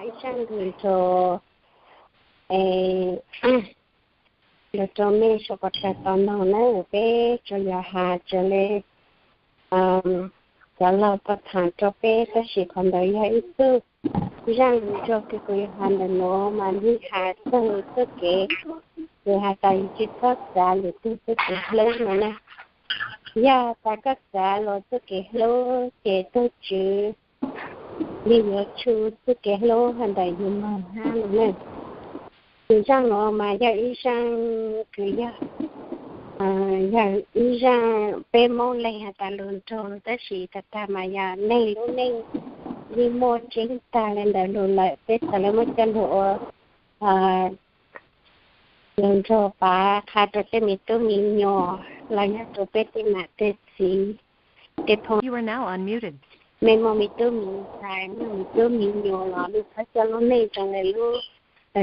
Ib zaaj lug rua, lug rua mej sau pov thawj tau noog na, peb tsuas yog has raws le cov laug tau thaam rua peb, tab sis qhov ntawd yog ib txuj zaaj lug rua kws kuv yuav has ntawm nuav mas yeej has txug txuj kev, kws has tas yug tsi txhob txav lwm tug txuj kev hlub no na. Yog tas koj txav luas txuj kev hlub ces tug tswv yeej yuav tshu txuj kev hlub has ntawm yug moog hab no na. Kws zaaj nuav mas yog ib zaaj kws yog, yog ib zaaj peb Moob leeg has tas lug nraug, tab sis tag tag mas yog neeg lub neej yeej muaj tseeb tag le ntawd lug lawm, peb txhad le muab coj lug ua lug nraug pav qha rua tej miv tub miv nyuas los yog rua peb tej nam tej txiv tej phooj ywg. Mej muaj miv tub miv ntxhais, muaj miv tub miv nyuas los mej txhob coj lub neej zoo le lub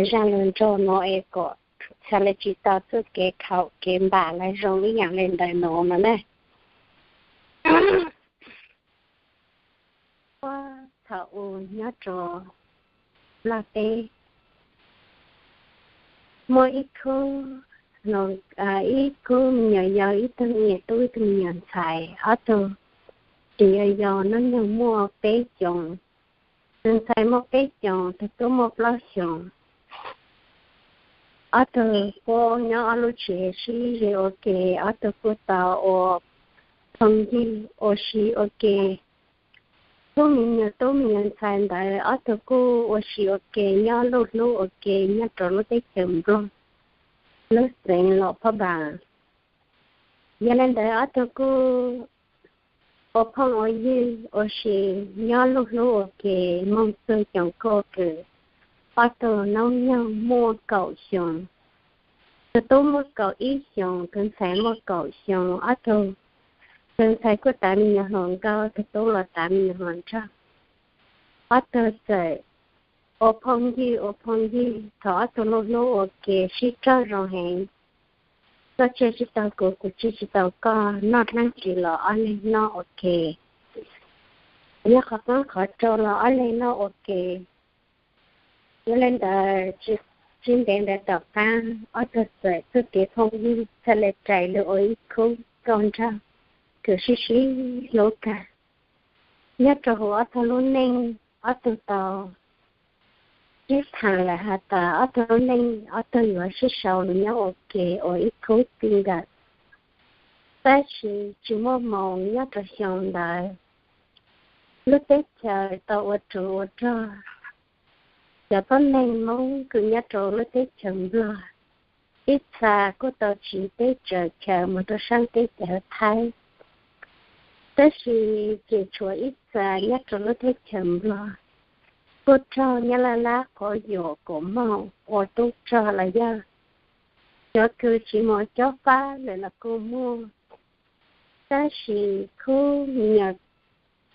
zaaj lug nraug nuav es kom txhad le tsi tau txuj kev khaum kev npam lawv zoo ib yaam le ntawm nuav no na. Puag thaum u nyob rua Nplog teb, muaj ib khub, ib khub me nyuam yau, ib tug me nyuam tub ib tug me nyuam ntxhais, ob tug tsis yau yau, hnub nyoog muaj peb xyoos, tus ntxhais muaj peb xyoos, tus tub muaj plaub xyoos. Ob tug puab nyob ob lub tsev sib ze ua ke, ob tug kuj tau ua phooj ywg ua si ua ke. Khub me nyuam tub me nyuam ntxhais ntawd ob tug kuj ua si ua ke, nyob luj hlub ua ke nyob rau lub teb chaws Nplog, lub xeev Luas Phab Npas. Yog le ntawd ob tug kuj ua phooj ua ywg ua si, nyob luj hlub ua ke moog txug xyoo kuj kws ob tug hnub nyoog muaj kaum xyoos. Tus tub muaj kaum ib xyoos, tus ntxhais muaj kaum xyoos. Ob tug, tus ntxhais kuj tav me nyuam hluas nkauj, tus tub los tav me nyuam hluas nraug. Ob tug txawm ua phooj ywg ua phooj ywg, thaum ob tug luj hlub ua ke sib raug zoo heev. Koj tseg tsis tau kuv, kuv tseg tsis tau koj, noj dlaab tsi los ob leeg noj ua ke. Yog qhov qoob qhov rau los ob leeg noj ua ke. Yog le ntawd, tsis ntev ntawd tom qaab ob tug txawm txuj kev phooj ywg txhad le rais lug ua ib khub nkauj nraug kws sib sib hlub kag. Nyob rau huv ob tug lub neej, ob tug tau sib thaam lawm has tas ob tug lub neej ob tug yuav sib sau lug nyob ua ke ua ib khub txij nkawm. Tab sis tsis muaj moos nyob rau xyoo ntawd, lub teb chaws tau ua ruv ua rog. Cov tuab neeg Moob kws nyob rau lub teb chaws Nplog, ib txha kuj tau tsiv teb tsaws chaw moog rau saab teb chaws Thaib. Tab sis tseem tshuav ib txha nyob rau lub teb chaws Nplog kuj raug Nyab Laj lab quab yuam kuas moog ua tub rog los yog cov kws tsis moog cob fab lawm los kuj muaj. Tab sis khub me nyuam,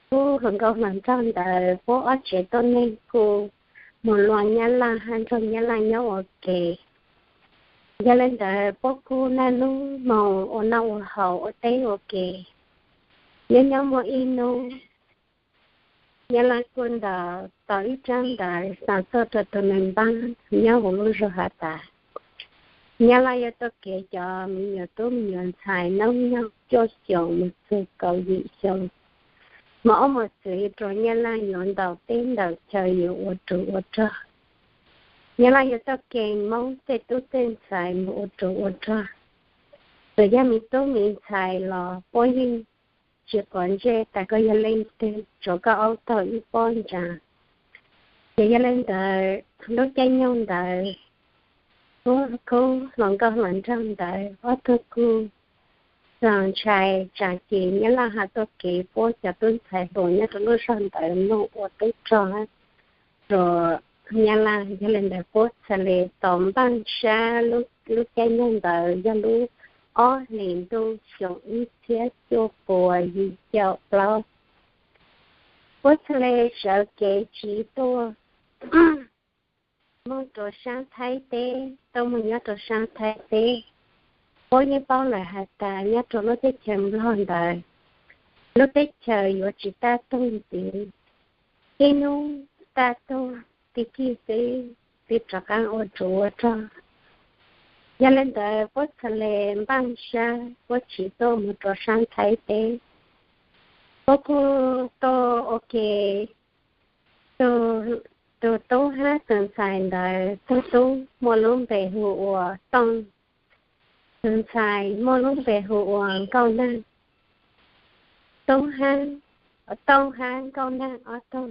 khub hluas nkauj hluas nraug ntawd puab ob tsev tuab neeg kuj moog lua Nyab Laj hab nrug Nyab Laj nyob ua ke. Yog le ntawd puab kuj naj nub moog ua noj ua haus ua teb ua ke. Nyob nyob muaj ib nub, Nyab Laj kuj ntaus tau ib tsab ntawv xa tuaj rau tus neeg npaab nyob huv lub zog has tas, Nyab Laj yuav tuaj kev cov me nyuam tub me nyuam ntxhais noob nyoog cuaj xyoos mus txug kaum yim xyoos, mas ob mos txwv rua Nyab Laj yuav ntaus teb ntaus chaw yuav ua ruv ua rog. Nyab Laj yuav tuaj kev Moob tej tub tej ntxhais mus ua ruv ua rog. Txawm yog me tub me ntxhais los puab yeej tsis quav ntsej tas koj yog leej twg, tsuav koj aub taug ib pob ntsa. Ces yog le ntawd, lub caij nyoog ntawd, khub hluas nkauj hluas nraug ntawd ob tug kuj txaus ntshai, tsaam ces Nyab Laj ho tuaj kev puab cov tub ntxhais hluas nyob rau lub zog ntawd moog ua tub rog rua Nyab Laj. Yog le ntawd puab txhad le tau npaaj sab lub caij nyoog ntawd yog lub ob hlis ntuj xyoo ib txhiab cuaj puas yim caum plaub. Puab txhad le sawv kev tsiv tuaj moog rua saab Thaib teb, tuaj moog nyob rua saab Thaib teb. Puab yeej paub lawm has tas nyob rua lub teb chaws Nplog ntawd, lub teb chaws yuav tsis taj tug ntxiv. Ib nub taj tug, txiv kig xwb, txiv rov qab ua tsov ua rog. Yog li ntawd puab txhaj le npaj sab, puab tsiv tuaj mus rau sab Thaib teb. Puab kuj tuaj ua ke, tus tub hab tus ntxhais ntawd, tug tub muaj lub npe hu ua Tooj, tus ntxhais muaj lub npe hu ua Nkauj Nag. Tub hab, Tooj hab Nkauj Nag ob tug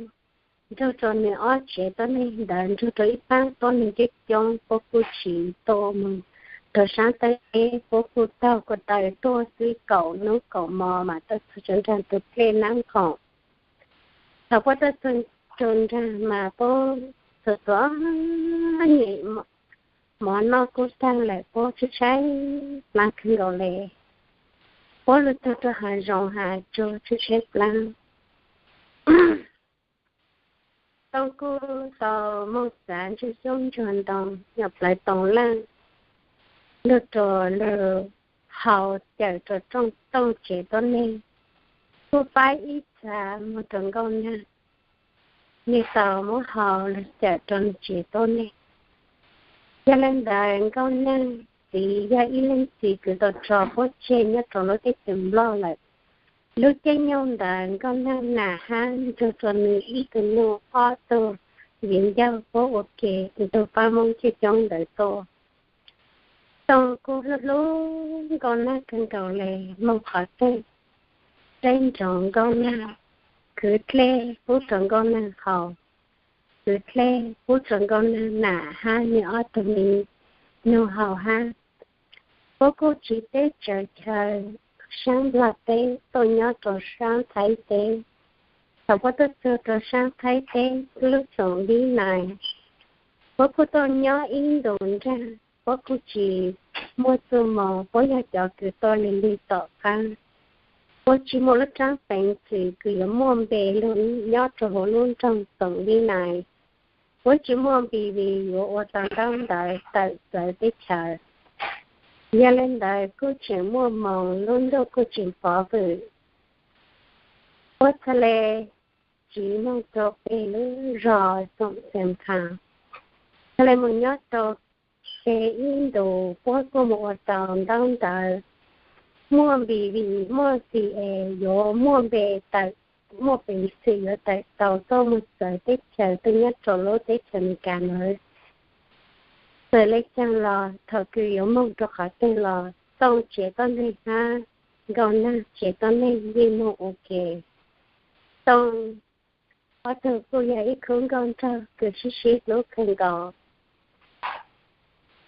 nrug rua nwg ob tsev tuab neeg ntawd nrug rua ib paab tuab neeg coob coob, puab kuj tsiv tuaj mus rua sab Thaib teb, puab kuj taug ko taw tuaj xwb kaum nub kaum mo mas tuaj txug rua nraag tug dlej Nab Nqhoom. Thaus puab tuaj txug rua nraag mas puab txug tuab nyem, mov noj kuj taag lawm, puab tshaib tshaib plaab kawg nkaus le. Puab lug txug rua haav zoov haav tsuag tshaib tshaib plaab. Tooj kuj tau moog xaav ntsuj xyoob ntsuag ntoo nyom plawv toov leej, lug rua lug haus cawm rua Tooj tsev tuab neeg, kuj paab ib txha muag rua Nkauj Nag, nwg tau muab haus lug cawm rua nwg tsev tuab neeg. Yog le ntawd Nkauj Nag txiv yog ib leej txiv kws tau tso puab tseg nyob rua lub teb chaws Nplog lawm. Lub caij nyoog ntawd Nkauj Nag nam hab nrug rua nwg ib tug nug ob tug viv ncaus puab ua ke, tug paab Moob coob coob ntawd tuaj. Tooj kuj hlub hlub Nkauj Nag kawg nkaus le, moog qhov twg saib ntsoov Nkauj Nag, khwv dlej pub rua Nkauj Nag haus, khwv dlej pub rua Nkauj Nag nam hab nwg ob tug me nug haus hab. Puab kuj tsiv teb tsawv chaw saab Nplog teb tuaj nyob rua saab Thaib teb. Thaus puab tuaj txug rua saab Thaib teb lub xyoos Vib Nais, puab kuj tuaj nyob ib ntus nraag, puab kuj tsis muaj txuj moog, puab yog cov kws tuaj lig lig tom qaab. Puab tsis muaj lub raab peev xwm kws yuav muaj npe lug nyob rua huv lub nroog xoom Vib Nais. Puab tsis muaj npe vim yuav ua tau ntaub ntawv tawm txawv teb chaws. Yog le ntawd kuj tseem muaj moog, lub ntuj kuj tseem pov vwm. Puab txhaj le tsiv moog rua peg lub zog xoom Xeem Khaas, txhaj le moog nyob rua peg ib ntus, puab kuj moog ua tau ntaub ntawv, muaj npe vim muaj xim es yuav muaj npe tawm, muaj peev xwm yuav tawm tau tuaj moog txawv teb chaws tuaj nyob rua lub teb chaws Amelikas ntawd. Txawm le caag los thaus kws yuav moog rua qhov twg los Tooj tsev tuab neeg hab Nkauj Nag tsev tuab neeg yeej moog ua ke. Tooj ob tug kuj yog ib khub nkauj nraug kws sib sib hlub kawg nkaus.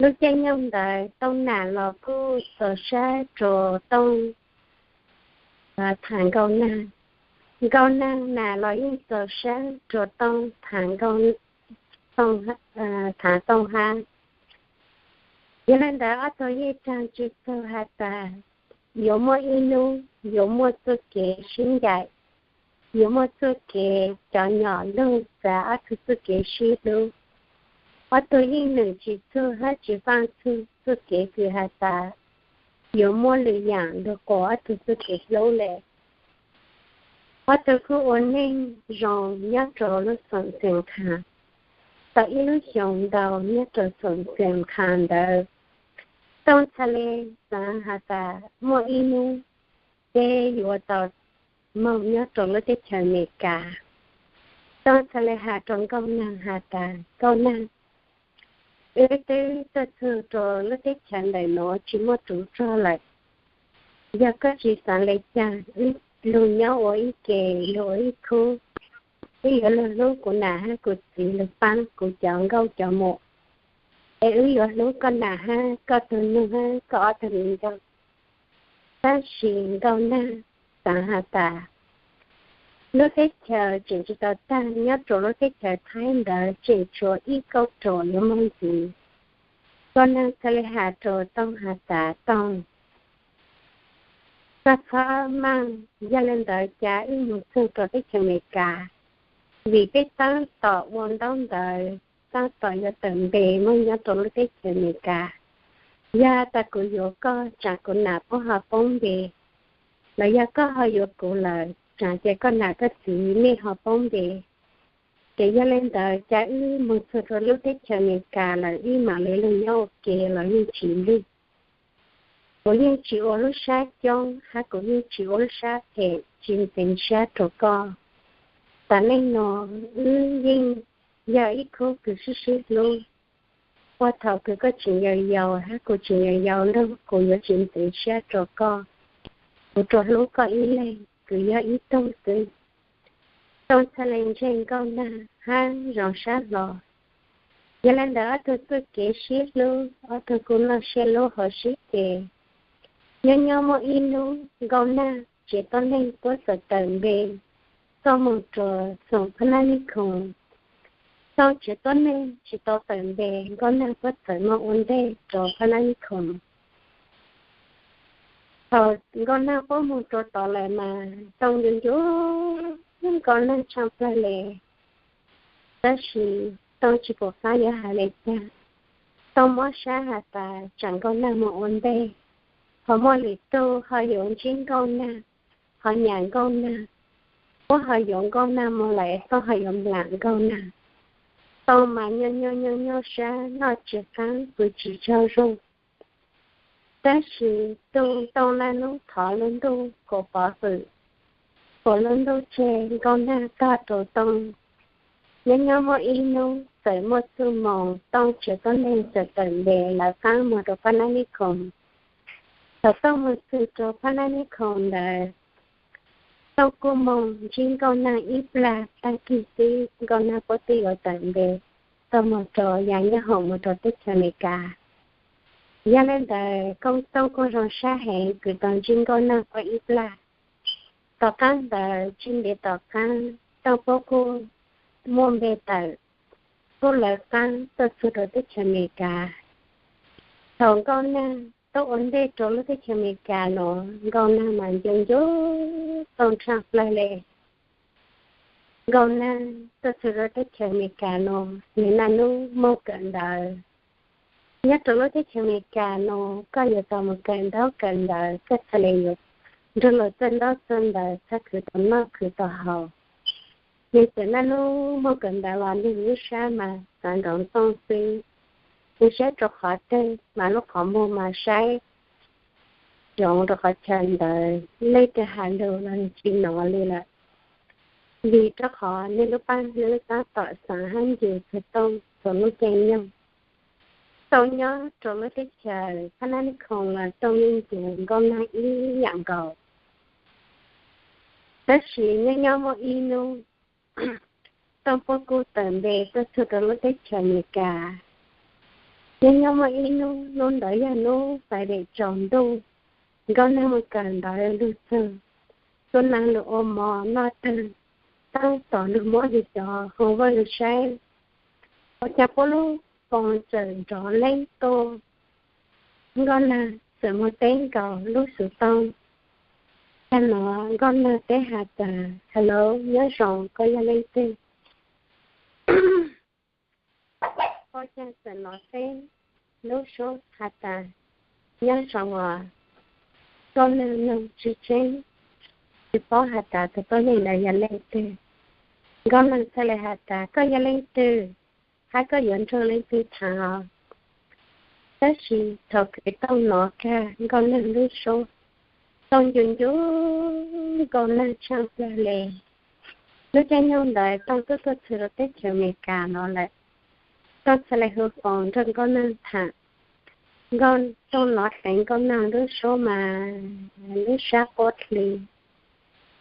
Lub caij nyoog ntawd Tooj nam los kuj txaus sab rua Tooj thaam Nkauj Nag. Nkauj Nag nam los yeej txaus sab rua Tooj thaam Nkauj, thaam Tooj hab. Yog le ntawd ob tug yeej raag tsi txug has tas yuav muaj ib nub yuav muaj txuj kev sib ncaim, yuav muaj txuj kev cov nyom lug txav ob tug txuj kev sib hlub. Ob tug yeej nwm tsi txug hab tsi faaj txug txuj kev kws has tas yuav muab lwm yaam lug quas ob tug txuj kev hlub le. Ob tug kuj ua neej zoo nyob rua lub xoom Xeem Khaas tau ib lub xyoos ntau. Nyob rua xoom Xeem Khaas ntawd, Tooj txhaj le xaav has tas muaj ib nub peb yuav tau moog nyob rua lub teb chaws Amelikas. Tooj txhaj le has rua Nkauj Nag has tas, Nkauj Nag, wb twb tuaj txug rua lub teb chaws ntawm nuav tsi muaj tsov rog lawm. Yog koj tsi xaav le caag, wb lug nyob ua ib ke, lug ua ib khub. Wb yuav lug hlub kuv nam hab kuv txiv, lug paab kuv cov nkauj cov muam, es wb yuav hlub koj nam hab koj tug nug hab koj ob tug me nkauj. Tab sis Nkauj Nag xaav has tas, lub teb chaws tseem tsi tau tag, nyob rua lub teb chaws Thaib ntawd tseem tshuav ib kauj ruam yuav moog ntxiv. Nkauj Nag txhaj le has rua Tooj has tas, Tooj, koj txhob maaj, yog le ntawd ca wb moog txug rua teb chaws Amelikas, vim peb taab tom ua ntaub ntawv, taab tom yuav tawm npe moog nyob rua lub teb chaws Amelikas. Yog tas kuv yuav koj, tsaam kuv nam puab ho poob npe, los yog koj ho yuav kuv lawm, tsaam ces koj nam koj txiv mej ho poob npe. Ces yog li ntawd cas wb mus txog rau lub teb chaws Amelikas lawm wb mam li los nyob ua ke los yeej tsis lig. Kuv yeej tsis ua lub sab coob hab kuv yeej tsis ua lub sab phem tsis ntxeev siab rau koj. Tam neej no wb yeej yog ib khub kws sib sib hlub. Ua thaum kws koj tseem yau yau hab kuv tseem yau yau lug kuv yuav tsis ntxeev siab rau koj. Kuv tsuas hlub koj ib leeg kws yog ib tug xwb. Tooj txhaj le ntseg Nkauj Nag hab zoo sab hlo. Yog le ntawd ob tug txuj kev sib hlub, ob tug kuj noj siab lub hauv sib ke. Nyob nyob muaj ib hnub Nkauj Nag tsev tuab neeg puab txawm tawm npe tuaj moog rua xoom Phab Nab Nib Khoom. Tooj tsev tuab neeg tsis tau tawm npe, Nkauj Nag puab txawm moog ua ntej rua Phab Nab Nib Khoom. Thaum Nkauj Nag puab moog rua tod lawm mas Tooj ncu ncu Nkauj Nag tshaaj plawg le. Tab sis Tooj tsis pum qab yuav has le caag. Tooj mob sab has tas tsaam Nkauj Nag moog ua ntej, ho muaj lwm tug ho yuav ntsib Nkauj Nag, ho nyam Nkauj Nag, puab ho yuav Nkauj Nag moog lawm Tooj ho yuav nplam Nkauj Nag. Tooj mas nyob nyob nyob nyob sab noj tsis qaab pw tsis tsaug zug. Tab sis Tooj laj lub thov lub ntuj kuas pov hwm, kuas lub ntuj tseg Nkauj Nag tog rua Tooj. Nyob nyob muaj ib hnub txawm muaj txuj moos Tooj tsev tuab neeg txawm tawm npe lawv qaab moog rua Phab Nab Nib Khoom. Thaum Tooj moog txug rua Phab Nab Nib Khoom ntawd, Tooj kuj moog ntsib Nkauj Nag ib plag tag kis xwb Nkauj Nag puab twb yuav tawm npe tuaj moog rua ya nyob hoom moog rua teb chaws Amelikas. Yog le ntawd Tooj kuj zoo sab heev kws tau ntsib Nkauj Nag puab ib plag. Tom qaab ntawd tsis ntev tom qaab Tooj puab kuj muaj npe tawm, kuj lawv qaab tuaj txug rua teb chaws Amelikas. Thaum Nkauj Nag tuaj ua ntej rua lub teb chaws Amelikas no, Nkauj Nag mas ncu ncu Tooj tshaaj plawg le. Nkauj Nag tuaj txug rua teb chaws Amelikas no, nwg naj nub moog kawm ntawv. Nyob rua lub teb chaws Amelikas no, koj yuav tau moog kawm ntaub kawm ntawv, koj txhaj le yuav nrug luas txawj ntaub txawj ntawv, txhaj khwv tau noj khwv tau haus. Nwg txawm naj nub moog kawm ntawv los nwg lub sab mas xaav nkaus Tooj xwb. Nwg saib rua qhov twg mas lub qhov muag mas saib zoov rua qhov chaw ntawd, leej twg has lug los nwg tsis nov li lawm. Vim rua qhov nwg lub paab hlwb taab tom xaav hab ncu txug Tooj txhua lub caij nyoog. Tooj nyob rua lub teb chaws Phab Nab Nib Khoom los Tooj yeej ncu Nkauj Nag ib yaam nkaus. Tab sis nyob nyob muaj ib nub, Tooj puab kuj tawm npe tuaj txug rua lub teb chaws Amelikas. Nyob nyob muaj ib nub, nub ntawd yog nub Friday tsaus ntuj, Nkauj Nag moog kawm ntawv lug txug, tuab nag lug ua mov noj tag, taab tom lug muab lug cov hoo vaj lug saib, ua cas puab lub foos txawm nrov leeb tuaj. Nkauj Nag txawm moog teb nkaus lub xuv tooj. Tag no Nkauj Nag teb has tas, Hello, nyob zoo, koj yog leej twg? Ua cas txawm nov teb lub suab has tas, Nyob zoo os. Nkauj Nag noog tsis tseeb, tsis paub has tas tus tuab neeg ntawd yog leej twg. Nkauj Nag txhaj le has tas, Koj yog leej twg, hab koj yuav nrug leej twg thaam os? Tab sis thaum kws Tooj nov kag Nkauj Nag lub suab, Tooj ncu ncu Nkauj Nag tshaaj plawg le. Lub caij nyoog ntawd Tooj twb tuaj txug rua teb chaws Amelikas no lawm. Tooj txhaj le hu foos nrug Nkauj Nag thaam. Nkauj, Tooj nov dheev Nkauj Nag lub suab mas lub sab quab dli,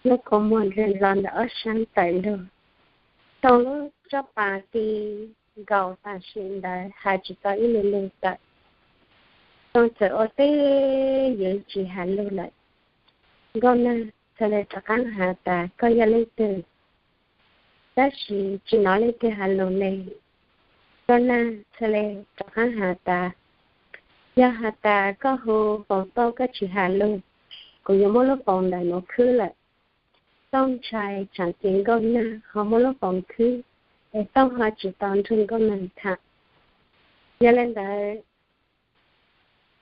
lub kua muag nrog ntawm ob sab tawm lug. Tooj lub tsab pas ti nkaus tam sim ntawd has tsis tau ib lu lug tawm. Tooj txawm ua teb yuav tsis has lug lawm. Nkauj Nag txhaj le rov qaab has tas, Koj yog leej twg? Tab sis tsis nov leej twg has lug le. Nkauj Nag txhaj le rov qaab has tas, Yog has tas koj hu foos tuaj koj tsis has lug, kuv yuav muab lub foos ntawm nuav khwb lawm. Tooj ntshai tsam ces Nkauj Nag ho muab lub foos khwb, es Tooj ho tsis tau nrug Nkauj Nag thaam. Yog le ntawd,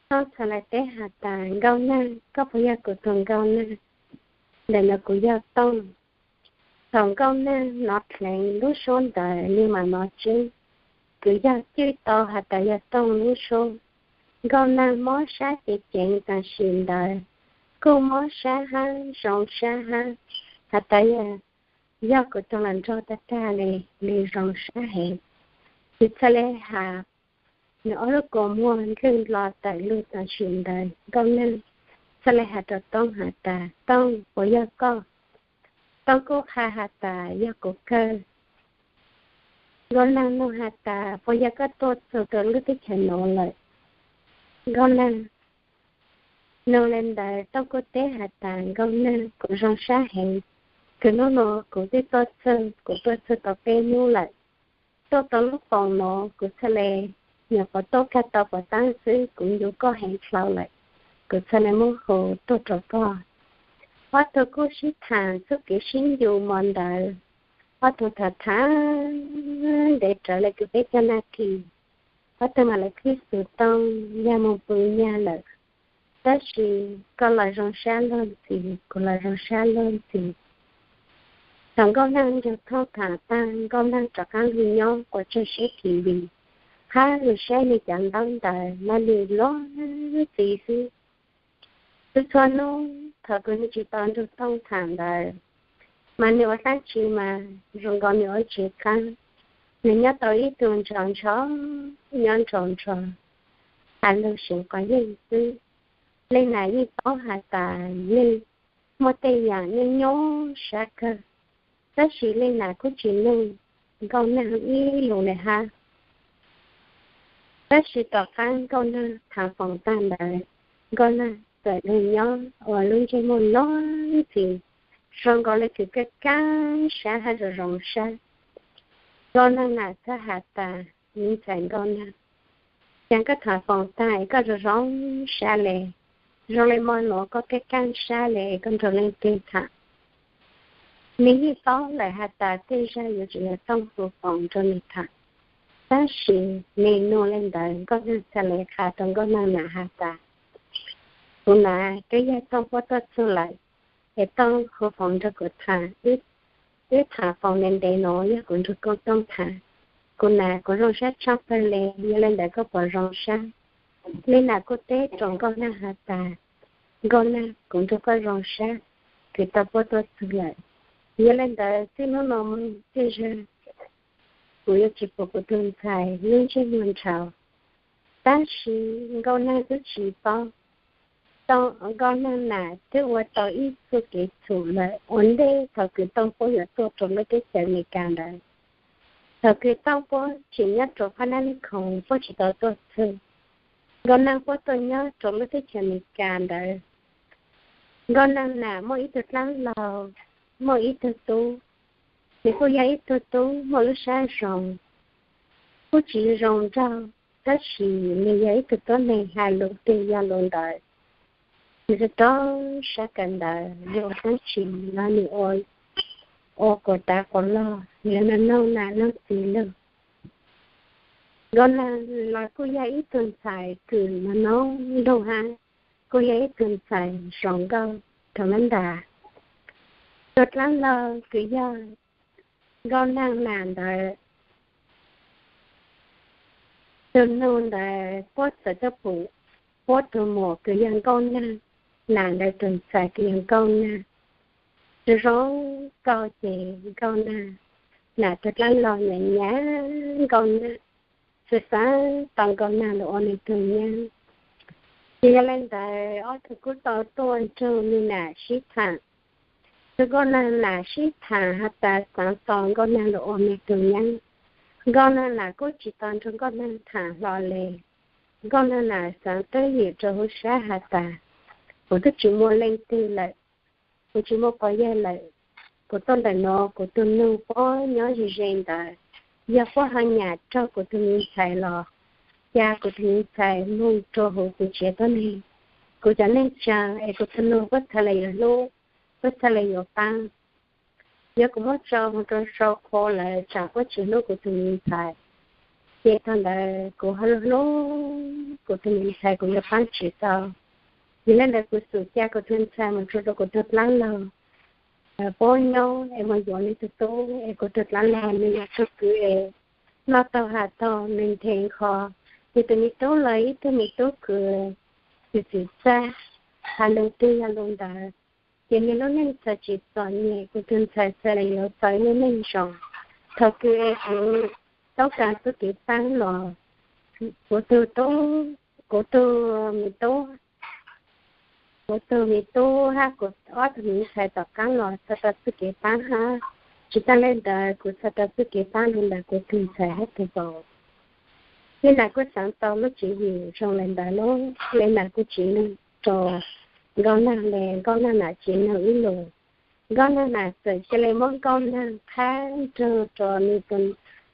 Tooj txhaj le teb has tas, Nkauj Nag, koj puas yog kuv tug Nkauj Nag? Ntawm nuav kuv yog Tooj. Thaum Nkauj Neeg hnov dheev lub suab ntawd nws mam hnov tseeb, kuj yog cwj tau has tas yog Tooj lub suab. Nkauj Neeg mob sab ceev ceev tam sim ntawd, kuj mob sab hab zoo sab hab, has tas yog, yog kuv tug los nrog tag tag li, nws zoo sab heev. Nws txhaj le has, nws ob lub kua muag ndlwj hlo tawm lug tam sim ntawd. Nkauj Neeg txhaj le has rau Tooj has tas, Tooj, puas yog koj? Tooj kuj qha has tas, yog kuv kawg. Nkauj Neeg nug has tas, puas yog koj tuaj txug rau lub teb chaws nuav lawm? Nkauj Neeg nug le ntawd, Tooj kuj teb has tas, Nkauj Neeg, kuv zoo sab heev, kws hnub nuav kuv twb tuaj txug, kuv tuaj txug tau peb hnub lawm. Tuaj tau lub poos nuav kuv txhaj le nyuam qhuav tuaj kag tau puas taab xwb, kuv ncu koj heev dlhau lawm, kuv txhaj le muab hu tuaj rau koj. Ob tug kuj sib thaam txuj kev sib ncu mo ntawd, ob tug tham tham ntev rawv le kws peb caug naj this, ob tug mam le khwb xus tooj yag moog pw nyag lawm. Tab sis koj los zoo sab luag ntxiv, kuv los zoo sab luag ntxiv. Thaum Nkauj Neeg nrug Tooj tham taag, Nkauj Neeg rov qaab lug nyob quas tsawg sib kis vis, hab lug saib nwg cov ntaub ntawv mas nwg luag ntxiv xwb. Txhua txhua nub thaum kws nwg tsis tau nrug Tooj tham ntawd, mas nwg ua dlaab tsi mas zoo nkaus nwg ua tsis qaab. Nwg nyob tau ib tug ntshaus ntsho, nyob ntshaus ntsho, has lug seev quas yeej xwb. Leej Nam yeej paub has tas nwg muaj tej yaam nyuaj nyuaj sab kawg, tab sis Leej Nam kuj tsis nug Nkauj Neeg ib lus le hab. Tab sis tom qaab Nkauj Neeg tham foom taag ntawd, Nkauj Neeg txawm lug nyob ua lub ntsej muag luag ntxiv, zoo nkaus le kws kaj kaj sab hab zoo zoo sab. Nkauj Neeg Nam txhaj has tas, me ntxhais Nkauj Neeg, cas koj tham foom taag es koj zoo zoo sab le, zoo le mo nuav koj kaj kaj sab le, koj nrug leej twg tham? Nwg yeej paub lawm has tas tej zag yuav tsum yog Tooj hu foom nrug nwg tham, tab sis nwg nug le ntawd Nkauj Neeg txhaj le qha rau Nkauj Neeg Nam has tas, kuv nam twb yog Tooj puab tuaj txug lawm, es Tooj hu foom nrug kuv tham, wb tham foom ntev ntev nuav yog kuv nrug koj Tooj tham. Kuv nam kuv zoo sab tshaaj pawg le, yog le ntawd koj puas zoo sab? Leej Nam kuj teb rua Nkauj Neeg has tas, Nkauj Neeg, kuv nrug koj zoo sab, kws Tooj puab tuaj txug lawm. Yog le ntawd txij hnub nuav moog tej zag kuv yuav tsis pum kuv tug ntxhais lub ntsej muag ntshaus. Tab sis Nkauj Neeg twb tsis paub, Nkauj Neeg Nam twb ua tau ib txuj kev txhum lawm ua ntej thaum kws Tooj puab yuav tuaj rua lub teb chaws Amelikas ntawd. Thaum kws Tooj puab tseem nyob rua phab nab lej khoom puab tsis tau tuaj txug, Nkauj Neeg puab tuaj nyob rua lub teb chaws Amelikas ntawd. Nkauj Neeg Nam muaj ib tug dlaab laug, muaj ib tug tub. Nws kuj yog ib tug tub muaj lub sab zoo, kuj tsis zoo nraug, tab sis nws yog ib tug tuab neeg has lus twg yog lus ntawd. Nws rau sab kawm ntawv, nws ua dlaab tsi los nws ua quas tav quas log, nws noog nam noog txiv lug. Nkauj Neeg los kuj yog ib tug ntxhais kws noog noog lug hab, kuj yog ib tug ntxhais zoo nkauj rau mab ntas. Tus dlaab laug kws yog Nkauj Neeg Nam ntawd, tus nug ntawd puab txawm tuaj pum puab tus muam kws yog Nkauj Neeg Nam ntawd tus ntxhais kws yog Nkauj Neeg. Zoo zoo nkauj ces Nkauj Neeg Nam tus dlaab laug nyam nyam Nkauj Neeg, xav xav tau Nkauj Neeg lug ua nwg tug nyab. Ces yog le ntawd ob tug kuj tau tuaj nrug nwg nam sib tham. Nrug Nkauj Neeg nam sib tham has tas xaav tau Nkauj Neeg lug ua nwg tug nyab. Nkauj Neeg nam kuj tsis tau nrug Nkauj Neeg tham hlo le. Nkauj Neeg nam xaav twb ywm rua huv sab has tas, kuv twb tsis muaj leej twg lawm, kuv tsis muaj pog yawg lawm, kuv tuaj ntawm nuav kuv tug nug puab nyob ze ze ntawd, yog puab ho nyam raug kuv tug me ntxhais los, ca kuv tug me ntxhais moog rua huv kuv tsev tuab neeg. Kuv cov neeg tsaa es kuv tug nug puab txhaj le yuav hlub, puab txhaj le yuav paab. Yog kuv muab tso moog rua sau qhua lawm tsaam puab tsis hlub kuv tug me ntxhais, ces thaum ntawd kuv ho lug hlub kuv tug me ntxhais kuv yuav paab tsis tau. Yog le ntawd kuv xum ca kuv tug ntxhais moog tsuj rua kuv tug dlaab laug, puab nyob es mus yuav nws tus tub es kuv tus dlaab laug nws yog tug kwv es noj taug has taug nws nthe nqho, nws tus me tub los ib tug me tub kwv txim txim txaj, has lug twg yog lug ntawd. Ces nws lub neej txawm tsis txom nyem, kuv tus ntxhais txawm yuav tau ib lub neej zoo. Thaum kws es kuv toob kas txuj kev paab los, kuv tug tub, kuv tug me tub, kuv tug me tub hab kuv ob tug me ntxhais tom qaab los txhaj tau txuj kev paab hab. Tsis taag le ntawd kuv txhaj tau txuj kev paab le ntawm kuv tus ntxhais hab tus vauv. Le nam kuj xaav tau lub tswv yim zoo le ntawd lub, le nam kuj tsis nug rua Nkauj Nag le Nkauj Nag nam tsis nug ib lus. Nkauj Nag nam txawm ca le muab Nkauj Nag qhab nrug rua nws tus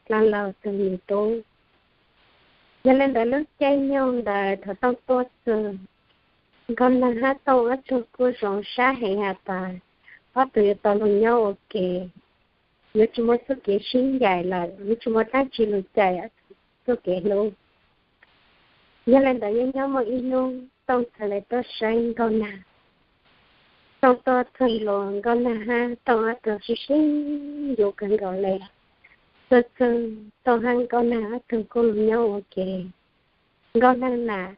dlaab laug tug me tub. Yog le ntawd lub caij nyoog ntawd thaum Tooj tuaj txug, Nkauj Nag hab Tooj ob tug kuj zoo sab heev has tas ob tug yuav tau lug nyob ua ke, yuav tsis muaj txuj kev sib ncaim lawm, yuav tsis muaj dlaab tsi lug cais txuj kev hlub. Yog le ntawd nyob nyob muaj ib hnub Tooj txhad le tuaj saib Nkauj Nag. Tooj tuaj txug los Nkauj Nag hab Tooj ob tug sib sib ncu kawg nkaus le. Tuaj txug Tooj hab Nkauj Nag ob tug kuj lug nyob ua ke. Nkauj Nag nam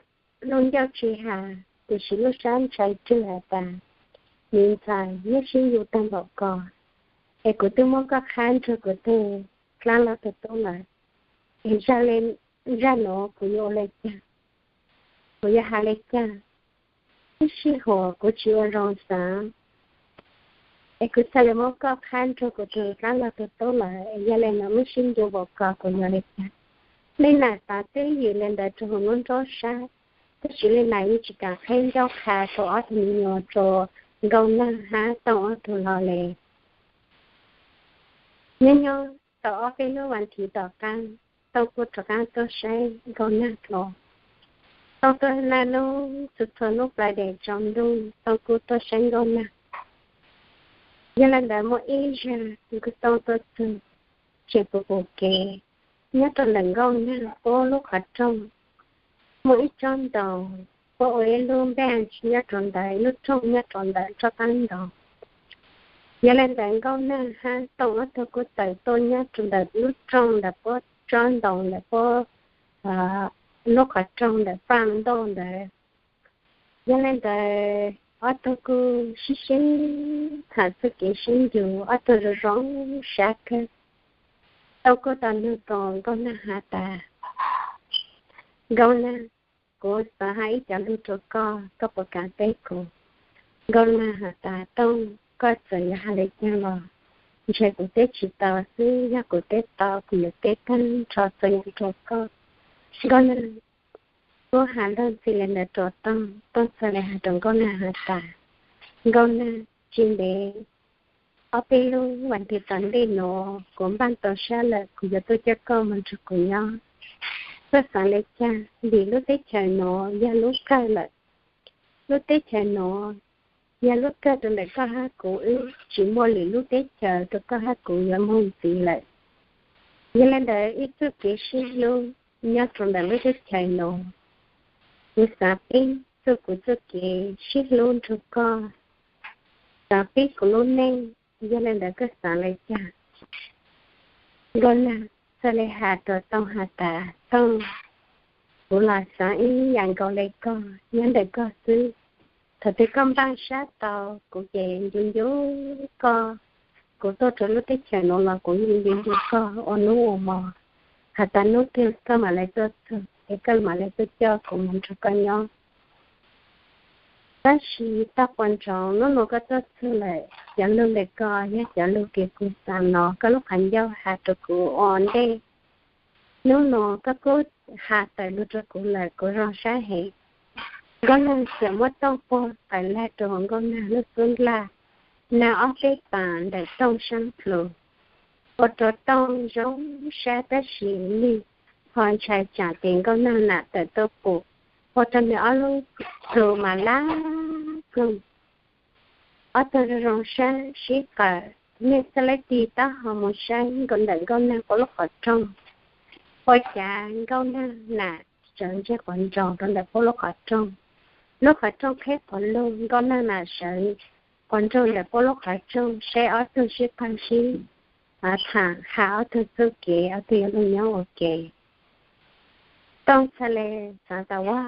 lub ncauj tsis has tiam sis lub sab ntshai rwg has tas, me ntxhais, neb sib ncu taag npaum ko, es kuv twb muab koj qhab nrug kuv tug dlaab laug tug tub lawm, es zaj nuav kuv yuav ua le caag? Kuv yuav has le caag? Ib sij huam kuv tsis ua zoo xaav, es kuv txhad le muab koj qhab nrug kuv tug dlaab laug tug tub lawm, es yog le nuav neb sib ncu npaum ko kuv yuav le caag? Le nam tas twb ywm le ntawd rua huv lub nraub sab, tab sis le nam yeej tsis kaam qheb ncauj qha rua ob tug me nyuam, rua Nkauj Nag hab Tooj ob tug hlo le. Nyob nyob tau ob peb lub vas thiv tom qaab, Tooj kuj rov qaab tuaj saib Nkauj Nag dlua. Tooj tuaj naj nub txug txhua nub plais dam tsaus ntuj Tooj kuj tuaj saib Nkauj Nag. Yog le ntawd muaj ib zag Tooj tuaj txug, tseem pum pum kev nyob rua ntawm Nkauj Nag puab lub qhov rooj. Muaj ib tsob ntoo, puab ua ib lub bench nyob rua ntawd, ib lub rooj nyob rua ntawd tsob qaab ntoo. Yog le ntawd Nkauj Nag hab Tooj ob tug kuj tawm tuaj nyob rua ntawm lub rooj ntawm puab tsob ntoo ntawm puab lub qhov rooj ntawm paj ntoj ntawd. Yog le ntawd ob tug kuj sib sib tham txuj kev sib ncu, ob tug zoo zoo sab kawg. Tooj kuj tau nug rua Nkauj Nag has tas, Nkauj Nag, kuv xaav has ib co lug rua koj, koj puas kaam teb kuv? Nkauj Nag has tas, Tooj, koj txawm yuav has le caag los ntshe kuv teb tsis tau xwb, yog kuv teb tau kuv yuav teb taag nrho txhua yaam rua koj. Nkauj Nag kuj has luag ntxhi le ntawd rua Tooj, Tooj txhad le has rua Nkauj Nag has tas, Nkauj Nag, tsis ntev ob peb lub vas thiv tom ntej nuav kuv npaaj tau sab lawm, kuv yuav tuaj coj koj moog nrug kuv nyob. Koj xaav le caag? Vim lub teb chaws nuav yog lub kawg lawm. Lub teb chaws nuav yog lub kawg rua ntawm koj hab kuv, wb tsis muaj lwm lub teb chaws rua koj hab kuv yuav moog ntxiv lawm. Yog le ntawd ib txuj kev sib hlub nyob rua ntawm lub teb chaws nuav, kuv xaav pib txuj kuv txuj kev sib hlub nrug koj, xaav pib kuv lub neej. Yog le ntawd koj xaav le caag? Nkauj Nag txhad le has rua Tooj has tas, Tooj, kuv los xaav ib yaam nkaus le koj, nyob ntawm koj xwb. Thaum twg koj npaaj sab tau kuv ces ncu ncu koj. Kuv tuaj rua lub teb chaws nuav los kuv yeej ncu ncu koj ua nub ua mo, has tas nub twg koj maam le tuaj txug es koj maam le tuaj coj kuv moog nrug koj nyob. Tab sis tau quas ntsoov nub nuav koj tuaj txug lawm, cov lug ntawm koj yog cov lug kws kuv xaav no, koj lub qhov ncauj has rua kuv ua ntej. Nub nuav koj kuj has tawm lug rua kuv lawm, kuv zoo sab heev. Nkauj Nag txawm muab Tooj puag qawm laj rua huv Nkauj Nag lub xub ntaj, nag ob peb paas ntawm Tooj saab plhu, ua rua Tooj zoo sab tab sis nwg ho ntshai tsaam tes Nkauj Nag nam tawm tuaj pum, ua rua nwg ob lub plhu mas lab ploog. Ob tug zoo zoo sab sib qawm, nwg txhad le tig taub hau moog saib nkaus ntawm Nkauj Nag puab lub qhov rooj. Ua cas Nkauj Nag nam sawv ntseg quas nraug rua ntawm puab lub qhov rooj. Lub qhov rooj qheb quas lug, Nkauj Nag nam sawv pos nrug ntawm puab lub qhov rooj saib ob tug sib qawg sib tham, has ob tug txuj kev ob tug yuav luag nyob ua ke. Tooj txhaj le xaav tas, Ua,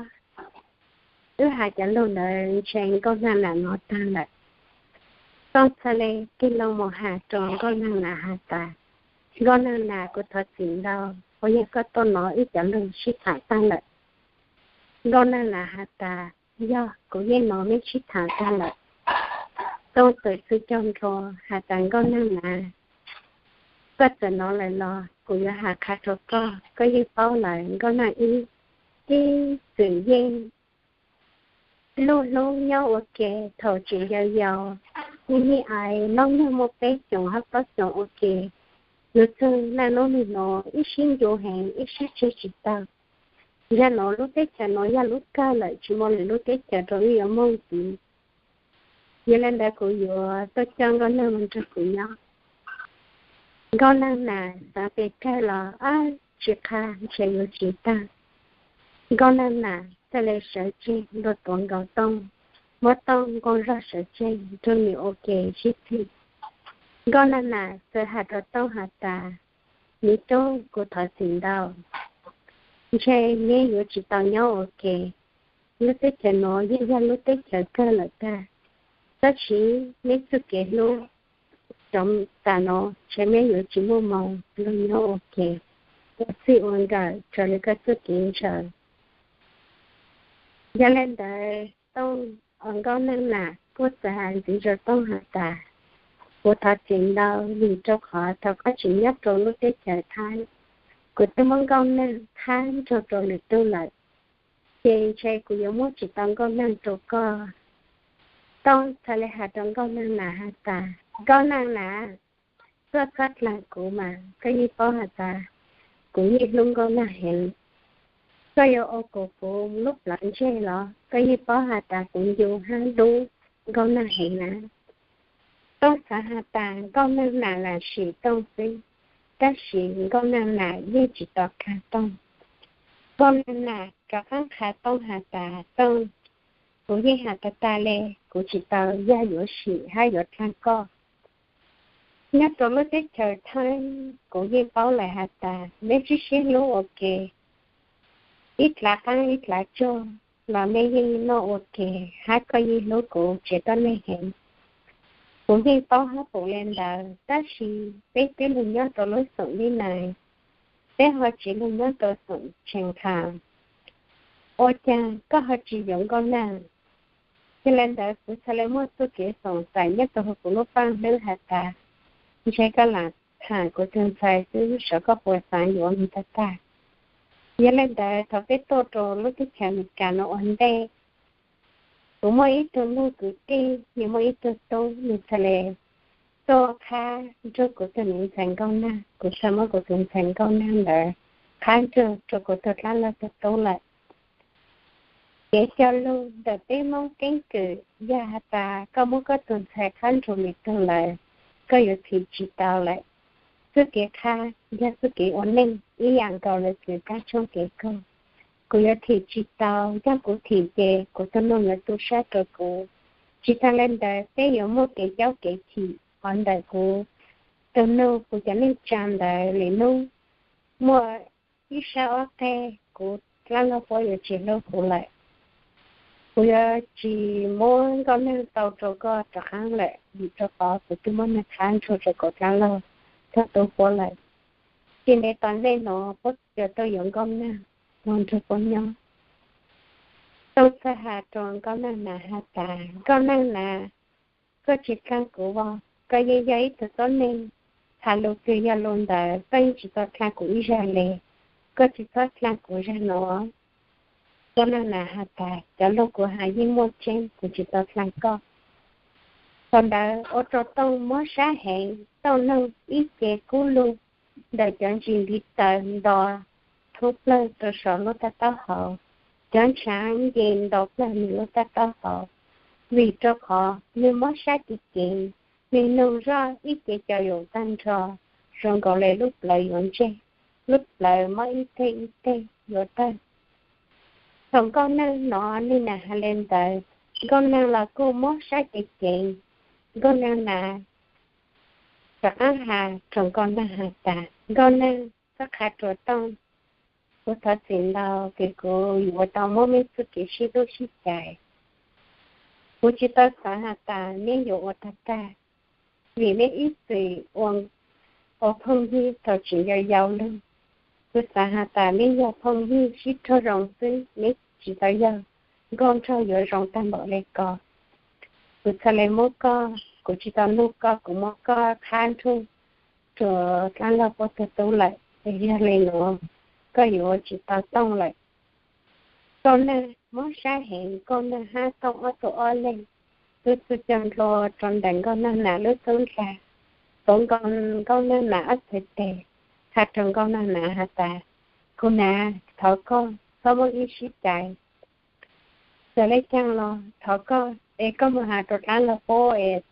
wb has cov lug ntawd ntshe Nkauj Nag Nas hnov taag lawm. Tooj txhaj le tig loo moog has rua Nkauj Nag Nas has tas, Nkauj Nag Nas, kuv thov txim ntau, ua yog koj tuaj nov wb cov lug sib tham taag lawm. Nkauj Nag Nas has tas, Yog, kuv yeej nov meb sib tham taag lawm. Tooj txawm txwj caug nrho has tas, Nkauj Nag Nas, koj txawm nov lawm los kuv yuav has qha rua koj, koj yeej paub lawm Nkauj Nag wb ib txwm yeej luj hlub nyob ua ke thaum tseem yau yau, yeej ib aiv noob neeg muaj peb xyoos hab plaub xyoos ua ke. Lug txug naj nub nwg nuav ib sib ncu heev, ib sib tseg tsis taug. Zag nuav lub teb chaws nuav yog lub kawg lawm, tsis muaj lwm lub teb chaws rua wb yuav moog ntxiv. Yog le ntawd kuv yuav tuaj coj Nkauj Nag moog nrug kuv nyob. Nkauj Nag Nas xaav pes kawg los ab tsis qha, ntshe yuav tsis taag. Nkauj Nag Nas txhaj le sawv tseg nrug tuav nkaus Tooj, muab Tooj nqua zog sawv tseg nrug nwg ua ke sib txhij. Nkauj Nag Nas txawm has rua Tooj has tas, Me tub, kuv thov txim ntau, ntshe meb yuav tsis tau nyob ua ke. Lub teb chaws nuav yeej yog lub teb chaws kawg lawm tag, tab sis meb txuj kev hlub rov tas nuav ntshe meb yuav tsis muaj moog lug nyob ua ke ua txij ua nkawm raws li koj txuj kev ntshaw. Yog le ntawd Tooj, Nkauj Nag Nas kuj txawm has ntxiv rua Tooj has tas, Kuv thov txim ntau vim rua qhov thaum koj tseem nyob rua lub teb chaws Thaib, kuv twb muab Nkauj Nag qhab nrug rua lwm tug lawm, ces ntshe kuv yuav muab tsis tau Nkauj Nag rua koj. Tooj txhaj le has rua Nkauj Nag Nas has tas, Nkauj Nag Nas, koj txhob dlaag kuv mas, koj yeej paub has tas kuv yeej hlub Nkauj Nag heev. Koj yuav ua kuas kuv lub plawv ntseg los koj yeej paub has tas kuv ncu hab hlub Nkauj Nag heev na. Tooj xaav has tas Nkauj Nag Nas lam sim Tooj xwb, tab sis Nkauj Nag Nas yeej tsis tau qha Tooj. Nkauj Nag Nas rov qaab qha Tooj has tas, Tooj, kuv yeej has tag tag le, kuv tsis tau yog yuav sim hab yuav dlaag koj. Nyob rua lub teb chaws Thaib, kuv yeej paub lawm has tas meb sib sib hlub ua ke, ib dlav qaab ib dlav tsuag los meb yeej noj ua ke, hab koj yeej hlub kuv tsev tuab neeg heev. Kuv yeej paub hab pum le ntawd, tab sis peb twb lug nyob rua lub xoom Vib Nais, peb ho tsis lug nyob rua xoom Tsheej Qha. Ua caag koj ho tsis yuav Nkauj Nag? Yog le ntawd kuv txhaj le muaj txuj kev xoom xaim nyob rua huv kuv lub paaj hlwb has tas, ntshe koj lam tham kuv tug ntxhais xwb, sav koj puas xaav yuav nwg tag tag. Yog le ntawd thaum peb tuaj rua lub teb chaws Amelikas nuav ua ntej, kuv muaj ib tug lug kwv tij, nwg muaj ib tug tub, nwg txhaj le tuaj qhab nrug kuv tug niam ntxhais Nkauj Nag, kuv txhaj muab kuv tug ntxhais Nkauj Nag ntawd qhab nrug rua kuv tug dlaab laug tug tub lawm. Kev cog lug ntawm peb Moob keeb kwm yog has tas koj muab koj tug ntxhais qhab nrug lwm tug lawm, koj yuav thim tsis tau lawm. Txuj kev qhab yog txuj kev ua neej ib yaam nkaus le txwv kab tshoob kev kog. Kuv yuav thim tsis tau, yog kuv thim ces kuv tug nug yuav tu sab rua kuv. Tsis taag le ntawd peb yuav muaj kev caub kev thim hov ntawm kuv tug nug kuv cov neej tsaa ntawd. Lwm nub muaj ib sab ob qeg kuv dlaab laug puab yuav tsis hlub kuv lawm. Kuv yuav tsis muab Nkauj Nag tau rua koj rov qaab lawm, vim rua qhov kuv twb muab nwg qhab nrug rua kuv dlaab laug tug tub puab lawm. Txij ntev tom ntej nuav puab yuav tuaj yuav Nkauj Nag moog nrug puab nyob. Tooj txhaj has rua Nkauj Nag Nas has tas, Nkauj Nag Nas, koj tsis dlaag kuv os. Koj yeej yog ib tug tuab neeg has lug kws yog lug ntawd, koj yeej tsis tau dlaag kuv ib zag le. Koj tsis txhob dlaag kuv zag nuav. Nkauj Nag Nas has tas, cov lug kuv has yeej muaj tseeb, kuv tsis tau dlaag koj. Thaum ntawd ua rua Tooj mob sab heev, Tooj nug ib ce kub lug ntawm cov ntsis ntiv taws nto thub plawg rua saum lub taub taub hau. Cov ntshaav nce nto plawg nwg lub taub taub hau, vim rua qhov nwg mob sab cev ceev. Nwg nug zoj ib ce cau yaum taag nrho, zoo nkaus le lub plawv yuav ntseg, lub plawv mob ib teg ib teg yuav tawg. Thaum Nkauj Nag nov Nkauj Nag has le ntawd, Nkauj Nag los kuj mob sab cev ceev. Nkauj Nag Nas rov qab has rau Nkauj Nag has tas, Nkauj Nag, txhob qha rua Tooj, kuv thov txim ntau kws kuv yuav ua tau muab meb txuj kev sib hlub sib cais. Kuv tsis tau xav has tas meb yuav ua tag tag, vim meb ib txwm ua phooj ywg thaum tseem yau yau lug. Kuv xav has tas meb yog phooj ywg sib raug zoo xwb, meb tsis tau yog nkauj nraug yuav zoo tag npaum le ko. Kuv txhaj le muab koj, kuv tsis tau nug koj, kuv muab koj qhab nrug rua dlaab laug puab tug tub lawm, yog le nuav koj yuav ua tsis tau Tooj lawm. Nkauj Nag mob sab heev, Nkauj Nag hab Tooj ob tug ob leeg tub txug coj nplua rua ntawm Nkauj Nag Nas lub xub ntiag, txuav Nkauj Nag Nas ob txhais tes, has rua Nkauj Nag Nas has tas, Kuv nas, thov koj txhob muab wb sib cais. Txawm le caag los thov koj es koj moog has rua dlaab laug puab es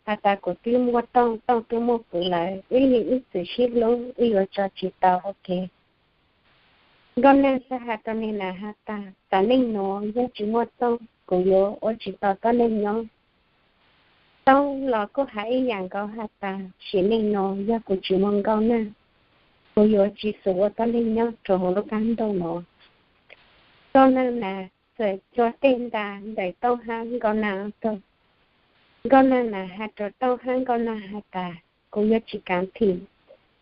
has tas kuv twb muaj Tooj, Tooj twb muaj kuv lawm, wb yeej ib txwm sib hlub, wb yuav tso tsis tau ua ke. Nkauj Nag txawm has rua Nkauj Nag Nas has tas, tam neej nuav yog tsis muaj Tooj kuv yuav ua tsis tau tuab neeg nyob. Tooj los kuj has ib yaam nkaus has tas, sim neej nuav yog kuv tsis muaj Nkauj Nag, kuv yuav tsis xum ua tuab neeg nyob rua huv lub qaab ntuj nuav. Nkauj Nag Nas txawm cua tej nta ntawm Tooj hab Nkauj Nag ob tug. Nkauj Nag Nas has rua Tooj hab Nkauj Nag has tas, kuv yuav tsis kaav thim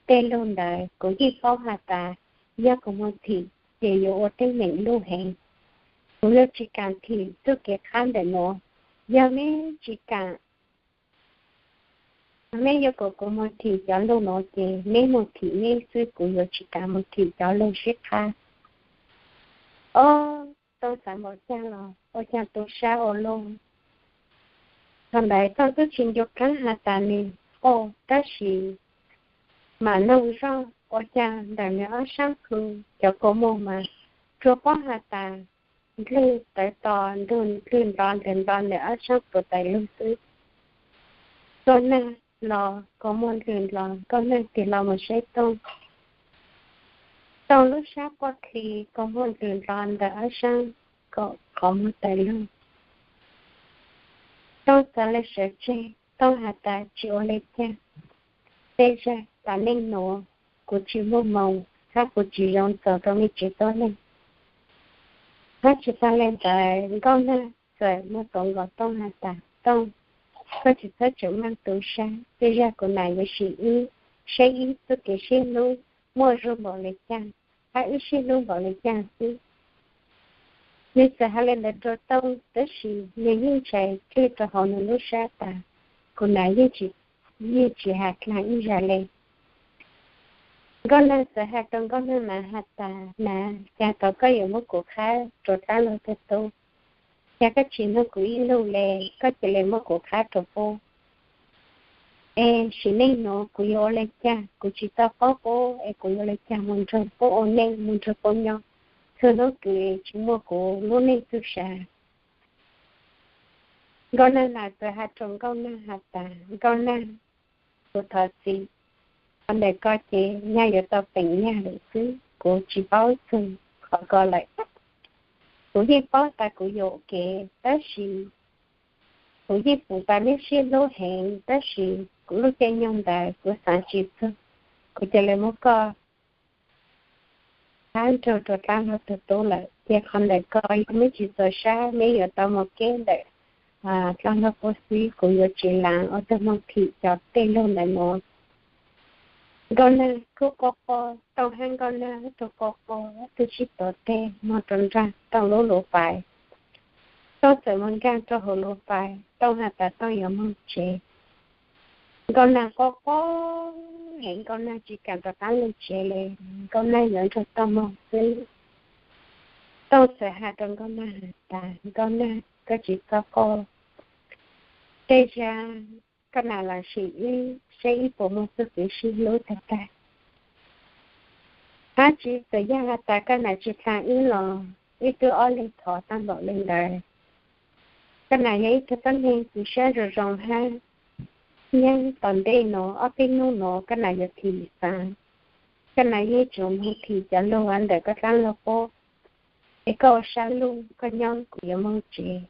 tej lug ntawd, kuv yeej paub has tas yog kuv moog thim ces yuav ua teeb meem lug heev. Kuv yuav tsis kaav thim txuj kev qhab ntawm nuav. Yog meb tsis kaav, meb yuav kom kuv moog thim cov lug nuav ces meb moog thim meb xwb, kuv yuav tsis kaav moog thim cov lug sib qhab. Ob, Tooj xaav npaum caag los ua caag tu sab ua luaj. Thaum ntawd Tooj twb tsis nco qab has tas nwg quaj, tab sis mam noog zoj ua caag ntawm nwg ob saab plhu cov kua muag mas rua paub has tas ndlwg tawv to, ndlwg nto ntawm nto ntawm ob saab plhu tawm lug xwb. Nkauj Nag los kua muag ndlwg nto, Nkauj Nag tig los mus saib Tooj. Tooj lub sab quaj dhi, kua muag ndlwg nto ntawm ob saab qhov muag tawm lug. Tooj txawm le sawv tseg, Tooj has tas tsis ua le caag, tej zag tam neej nuav kuv tsis muaj moog hab kuv tsis zoo txug rua mej tsev tuab neeg. Hab tsis taag le ntawd, Nkauj Nag txawm muab tuav nkaus Tooj has tas, Tooj, koj tsis txhob tseem meej tu sab, tej zag kuv nam yuav sim wb saib ib txuj kev sib hlub muaj zoo npaum le caag, hab wb sib hlub npaum le caag xwb. Nwg txawm has le ntawd rua Tooj, tab sis nwg yeej ntshai dlej rua hauv nwg lub sab tas kuv nam yeej tsis has dlaag ib zag le. Nkauj Nag txawm has rua Nkauj Nag Nas has tas, Nas, caag thaum koj yuav muab kuv qhab rua dlaab laug tug tub, caag koj tsis noog kuv ib lug le, koj cia le muab kuv qhab rua puab. Es sim neej nuav kuv yuav ua le caag, kuv tsis tau paub puab es kuv yuav le caag moog nrug puab ua neej, moog nrug puab nyob txug hnub kws tsis muaj kuv lub neej txuj sa. Nkauj Nag Nas txawm has rua Nkauj Nag has tas, Nkauj Nag, kuv thov txim, qhov ntawm ko ces nyag yuav tau peem nyag lawm xwb, kuv tsis paub txug qhov ko lawm. Kuv yeej paub tas kuv yuam kev, tab sis kuv yeej pum tas meb sib hlub heev, tab sis kuv lub caij nyoog ntawd kuv xaav tsis txug, kuv ca le muab koj qhab nrug rua dlaab laug tug tub lawm. Ces qhov ntawm ko yog meb tsis txaus sab, meb yuav tau moog keb ntawm dlaab laug puab xwb, kuv yuav tsis laam ua tug moog thim cov tej lug ntawm nuav. Nkauj Nag kuj quaj quaj, Tooj hab Nkauj Nag tug quaj quaj, tug sib tuav teg moog rua nraag Tooj lub luv fais. Tooj txawm moog nkaag rua huv luv fais, Tooj has tas Tooj yuav moog tsev. Nkauj Nag quaj quaj heev, Nkauj Nag tsis kaam rov qaab lug tsev le, Nkauj Nag yuav nrug Tooj moog xwb. Tooj txawm has rua Nkauj Nag has tas, Nkauj Nag, koj tsis txhob quaj, tej zag koj nam los sim wb saib wb puas muaj txuj kev sib hlub tag tag. Hab tsis txawm yog has tas koj nam tsis dlaag wb los wb twb ob leeg thov tag npaum le ntawd. Koj nam yog ib tug tuab neeg kws sab zoo zoo hab nyob tom ntej nuav ob peb nub nuav koj nam yuav thim xaav, koj nam yeej tsuas moog thim cov lug ntawm koj dlaab laug puab. Es koj ua sab lug koj nyob, kuv yuav moog tsev.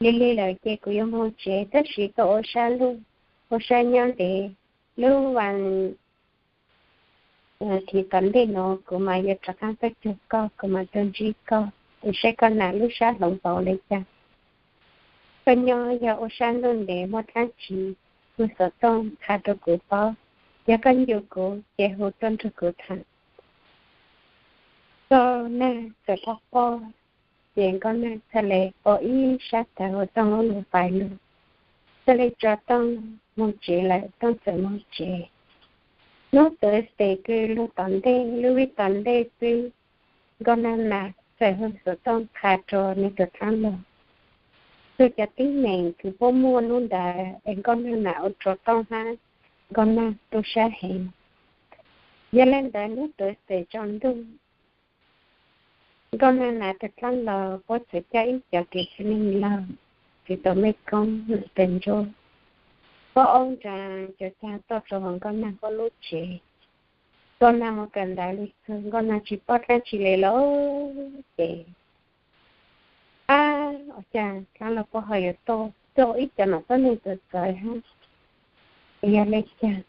lig lig lawm ces kuv yuav mus tsev, tab sis koj ua sab lug, ua sab nyob ntev, lub vas thiv tom ntej no kuv mas yuav rov qab tuaj cuag koj, kuv mam tuaj ntsib koj es saib koj nam lub sab hloov pauv li cas. Koj nyob yog ua sab ntuj ntev muaj dlaab tsi, hu xov tooj qha rau kuv paub. Yog koj ncu kuv ces hu tuaj nrug kuv tham. Nkauj Nag txawm quaj quaj, ces Nkauj Nag txhaj le ua ib sab tag hu Tooj lub lug pais lug, txhaj le tso Tooj moog tsev lawm, Tooj txawm moog tsev. Hnub Thursday kws lug tom ntej, lub vij tom ntej xwb, Nkauj Nag nam txawm hu xov tooj qha rua nws tus dlaab lug, txug cov teeb meem kws puab muaj hnub ntawd es Nkauj Nag nam ua rua Tooj hab Nkauj Nag tu sab heev. Yog le ntawd hnub Thursday tsaus ntuj, Nkauj Nag nam tus dlaab lug puab txawm coj ib cov kev txwj neeg laug, txiv tau mej koob nam teg ntsuab, puab aub nraa cov caag tuaj rua huv Nkauj Nag puab lub tsev. Nkauj Nag mus kawm ntawv le txug, Nkauj Nag tsis paub dlaab tsi le lawm ces, ab, ua caag dlaab lug puab ho yuav tuaj, tuaj ua ib cov nom tuab neeg txawv txawv hab, yog le caag?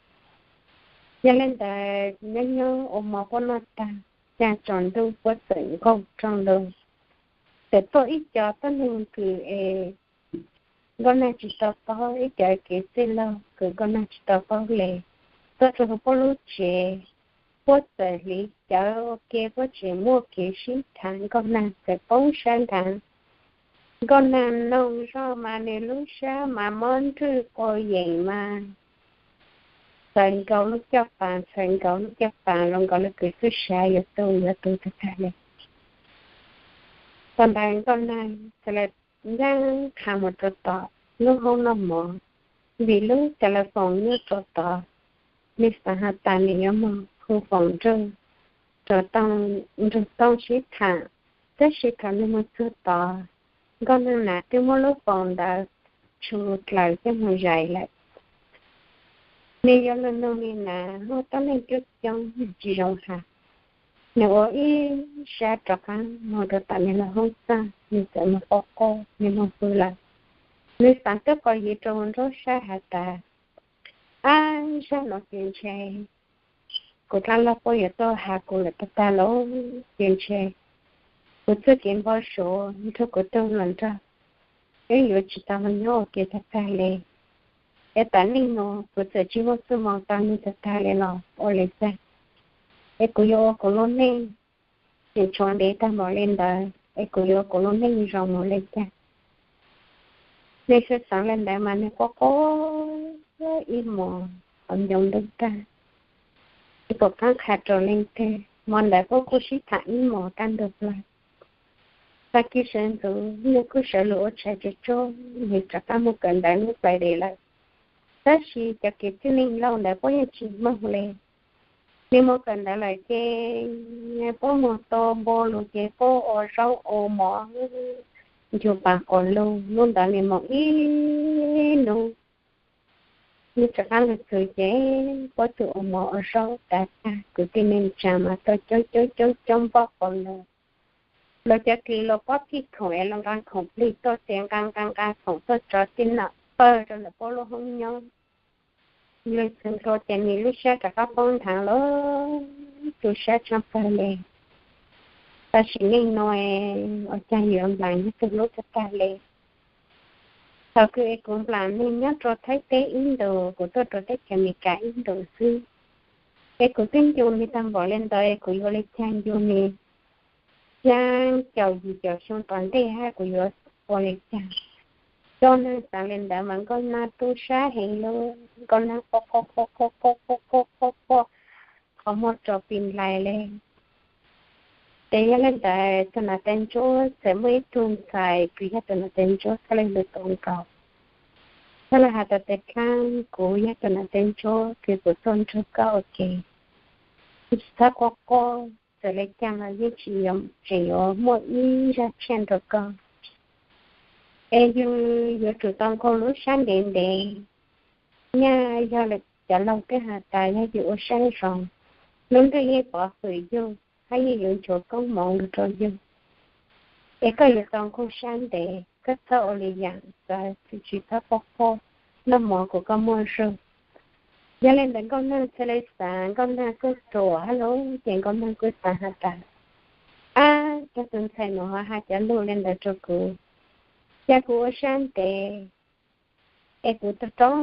Yog le ntawd nyob nyob ua mov puab noj tag, caag tsaus ntuj puab txawm nkaug rooj lug, txawm tuaj ib co tuab neeg kws es Nkauj Nag tsis tau paub, ib co kev txwj laug kws Nkauj Nag tsis tau paub le, tuaj rua huv puab lub tsev. Puab txawm hliv cawv ua ke, puab tseem muaj kev sib tham, Nkauj Nag txawm poob sab nraav. Nkauj Nag noog zog mas nws lub sab mas mob nrwj quas yeem mas txhawv nkaus lub caj pas, txhawv nkaus lub caj pas, zoo nkaus le kws tub sab yuav tu yuav tu tag tag le. Thaum ntawd Nkauj Nag txawm le ncaaj qha mus rua tom lub hoob noj mov, vim lub xas lawv foom nyob rua tod, nws xav has tas nws yuav moog hu foom nrug, rua Tooj, nrug Tooj sib tham, tab sis thaum nws mus txug tod, Nkauj Nag nam twb muab lub foom ntawd tshu dlaws coj moog zais lawm. Nws yuav lug nug nws nam, muaj tuab neeg coob coob nws tsis zoo has. Nws ua ib sab rov qaab moog rua tom nws lub hoob txaj, nws txawm moog quaj quaj, nws moog pw lawm. Nws xaav tuab qhov yig rua huv nruab sab has tas, ab, zag nuav ces ntshe kuv dlaab lug puab yuav tuaj has kuv lawm tag tag lawm, ces ntshe kuv txuj kev npau suav nrug kuv tug hluas nraug, wb yuav tsis tau lug nyob ua ke tag tag le. Es tas neej nuav kuv txawm tsis muaj txuj moo tau nws tag tag le los ua le caag? Es kuv yuav ua kuv lub neej, tseem tshuav ntev tag npaum le ntawd es kuv yuav ua kuv lub neej zoo mus le caag? Nws sawv xaav le ntawd mas nws quaj quaj ib hmos hov ncoo ntuj tag, tsis pum qaab qha rua leej twg. Hmo ntawd puab kuj sib tham ib hmos kaj ntug plaws. Tag kis sawv ntxuv nws kuj sawv lug ua tshais tsuag tsuag, nws rov qaab mus kawm ntawv hnub Friday lawm. Tab sis cov kev txwj neeg laug ntawd puab yeej tsis moog le. Nws mus kawm ntawv lawm ces puab mus tua npua lug ces puab ua zaub ua mov, ncu pas quas lug, hnub ntawd nws mus ib hnub. Nws rov qaab lug txug ces puab tug ua mov ua zaub tas tag, kwv tij neej tsaa mas tuaj coob coob coob coob npaum quas lug. Luag cov kws luag pob phij khoom es luag nqaa khoom plig tuaj ces nqaa nqaa nqaa khoom tuaj tso tij nam pawg rua ntawm puab lub hoob nyob. Nws txug ntua ces nws lub sab rov qaab poob nthav lawm, tu sab tshaaj plawg le. Tam sim neej nuav ua caag yuav nplaam nyob tug lub tag tag le. Thaum kws es kuv nplaam nwg nyob rua Thaib teb ib ntus, kuv tuaj rua teb chaws Amelikas ib ntus xwb, es kuv twb ncu nwg tag npaum le ntawd es kuv yuav le caag ncu nwg? Xyaa caum yim caum xyoo tom ntej hab kuv yuav ua le caag? Nkauj Nag xaav le ntawd mas Nkauj Nag tu sab heev lug, Nkauj Nag quaj quaj quaj quaj quaj quaj quaj quaj quaj, qhov muag rua pis nplais le. Ces yog le ntawd tus nam teg ntsuab txawm muaj ib tug ntxhais kws yog tus nam teg ntsuab txhaj le lug tau nkaus, txhaj le has tas, Tes Dlaab, kuv yog tus nam teg ntsuab kws kuv tuaj nrug koj ua ke, tsis txhob quaj quaj, txawm le caag los yeej tsis yuav, tseem yuav muaj ib zag tshiab nrug koj. Es yug yuav tsum tau nkaug lub sab ntev ntev, nyaj yog cov laug twb has tas yog yug ua sab zoo, lub ntuj yeej pov hwm yug hab yeej yuav nchuav koob moov lug rua yug. Es koj yuav tau nkaug sab ntev, koj txhob ua li yam txawv, tsis txhob quaj quaj, noj mov kom koj muaj zog. Yog li ntawd Nkauj Nag thiaj li xav, Nkauj Nag kuj ruam hab lauj, ces Nkauj Nag kuj xav has tas, ab, koj tus ntxhais no ho has cov lus li ntawd rau kuv, cia kuv ua sab ntev es kuv rov rau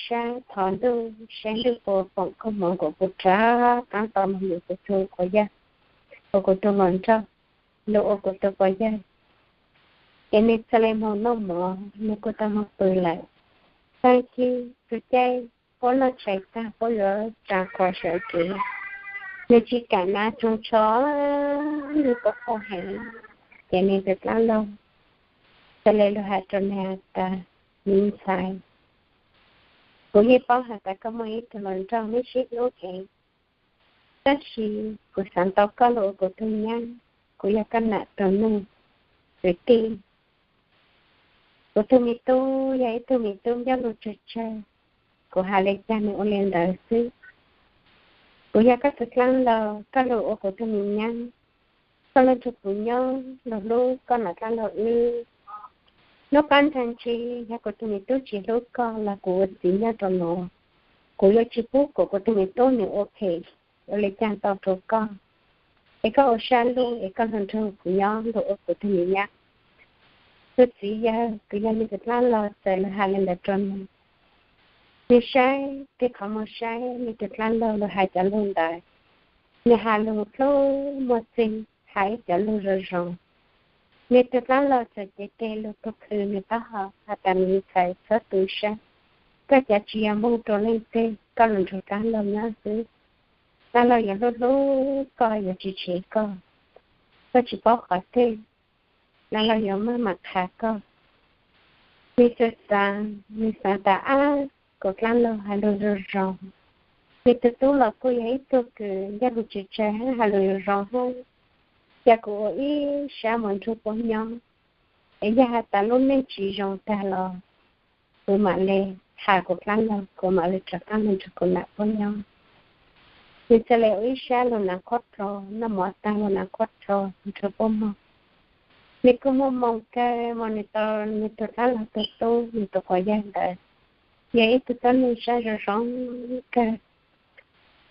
sab thov ntuj saib ntuj puas foom koob hmoov kom kuv rov qab tau moog yuav kuv tug quas yawg, ua kuv tug hluas nraug, lug ua kuv tug quas yawg. Ces nws txhaj le moog noj mov, nws kuj tau moog pw lawm. Tag kis txug caij puab noj tshais tag puab yuav tsa qhua sawv kev, nws tsis kam hnav tsoos tsho, nws quaj quaj heev. Ces nws tus dlaab laug txhaj le lug has rua nws has tas, me ntxhais, kuv yeej paub has tas koj muaj ib tug hluas nraug neb sib hlub heev, tab sis kuv xaav tau koj lug ua kuv tug nyab, kuv yog koj nam tus nuj kwv tij. Kuv tug me tub yog ib tug me tub nco lug tsawg tsawg, kuv has le caag nws ua le ntawd xwb. Kuv yog koj tug dlaab laug, koj lug ua kuv tug me nyab, koj lug nrug kuv nyob, lug hlub koj nam dlaab laug wb. Lub qab ntsag ntsig yog kuv tug me tub tsis hlub koj los kuv ua txiv nyob rua nuav, kuv yuav tsis pub kuas kuv tug me tub nws ua phem ua le caag tau rua koj. Es koj ua sab lug es koj lug nrug kuv nyob lug ua kuv tug me nyab. Tug txiv yawg kws yog nws tus dlaab laug txawm lug has le ntawd rua nws. Nws saib tej qhov muag, saib nws tus dlaab laug lug has cov lug ntawd, nws has lug plhuav muag txeeg, has ib cov lug zoo zoo. Nws tus dlaab laug txawm cev tes lug pug qhwv nws taub hau has tas, me ntxhais, txhob tu sab, koj cav tsis yog moog rua leej twg, koj lug nrug dlaab laug nyob xwb. Dlaab laug yuav hlub hlub koj, yuav tsis tshev koj. Koj tsis paub qhov twg, dlaab laug yuav maj mam qha koj. Nws txawm xav, nws xav tas, ab, kuv dlaab laug has lug zoo zoo, nws tus tub los kuj yog ib tug kws nco lug tsawg tsawg hab has lug zoo zoo hab, cia kuv ua ib sab moog nrug puab nyob, es yog has tas lub neej tsis zoo tag los kuv mam le has kuv dlaab laug, kuv mam le rov qaab lug nrug kuv nam puab nyob. Nws txhaj le ua ib sab lug hnav qhuab rho, noj mov taag lug hnav qhuab rho nrug puab moog. Nws kuj muaj moo kawg, mas nws tau nws tus dlaab laug tug tub, nws tus quas yawg ntawd, yog ib tug tuab neeg sab zoo zoo kawg,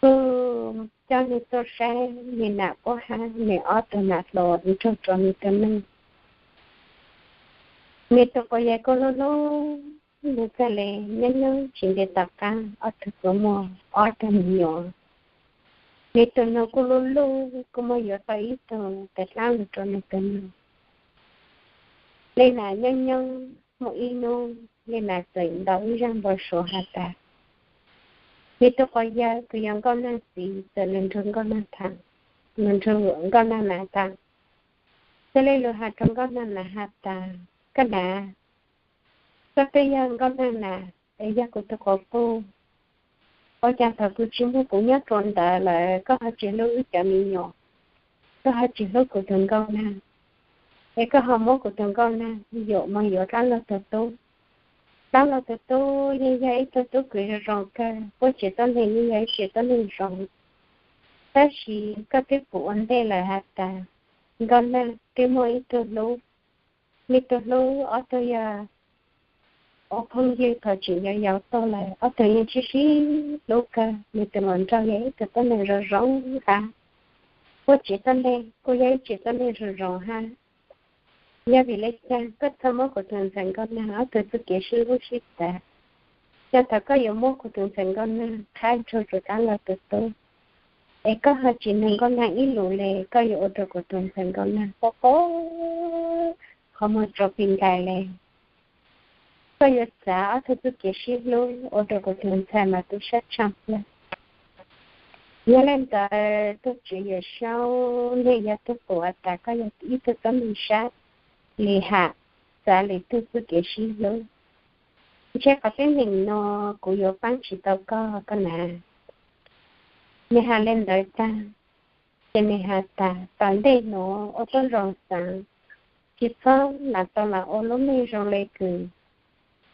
kuj coj nws tuaj saib nws nam puab hab nws ob tug nam hluas nrug rua nws tus neeg. Nws tus quas yawg kuj hlub hlub nws txhaj le, nyob nyob tsis ntev tom qaab ob tug kuj muaj ob tug me nyuam. Nws tus nus kuj lub lub kuj muaj yuav tau ib tug tes dlaab lug rua nws tus nus. Le nam nyob nyob muaj ib nub le nam txawm ntaus ib zaaj npau suav has tas, nws tus quas yawg kws yog Nkauj Nag txiv txawm lug nrug Nkauj Nag tham, lug nrug Nkauj Nag nam tas. Txhaj le lug has rua Nkauj Nag nam has tas, koj nam, koj twb yog Nkauj Nag nam es yog kuv tus quas puj, ua caag thaum kuv tsis muaj kuv nyob rua ntawd lawm koj ho tsis hlub wb cov me nyuam, koj ho tsis hlub kuv tus Nkauj Nag, es koj ho muab kuv tus Nkauj Nag yuam moog yuav dlaab laug tug tub. Dlaab laug tug tub yeej yog ib tug tub kws zoo zoo kawg, puab tsev tuab neeg yeej yog ib tsev tuab neeg zoo, tab sis koj twb pum ua ntej lawm has tas Nkauj Nag twb muaj ib tug hlub. Nws tus hlub ob tug yog ua phooj ywg thaum tseem yau yau tuaj lawm, ob tug yeej sib sib hlub kawg. Nws tus hluas nraug yog ib tug tuab neeg zoo zoo hab, puab tsev tuab neeg kuj yog ib tsev tuab neeg zoo zoo hab. Yog vim le caag koj txhaj muab kuv tus ntxhais Nkauj Nag ob tug txuj kev sib hlub sib xav? Yog thaum koj yuav muab kuv tus ntxhais Nkauj Nag qhab nrug rua dlaab laug tug tub, es koj ho tsis nug Nkauj Nag ib lus le, koj yuav ua rua kuv tus ntxhais Nkauj Nag quaj quaj qhov muag rua pis ntais le. Koj yuav txav ob tug txuj kev sib hlub ua rua kuv tus ntxhais mas tu sab tshaj plawg. Yog le ntawd tug Tswv Yawm Saub, nej yog tug pum has tas koj yog ib tug tuab neeg sab li has, txav lwm tug txuj kev sib hlub, ntshe qhov teeb meem no kuv yuav paab tsis tau koj, koj nam. Nws has le ntawd tag, ces nws has tas, tom ntej nuav ua tuab zoo xaav, tsis txhob lam tau lam ua lub neej zoo le kws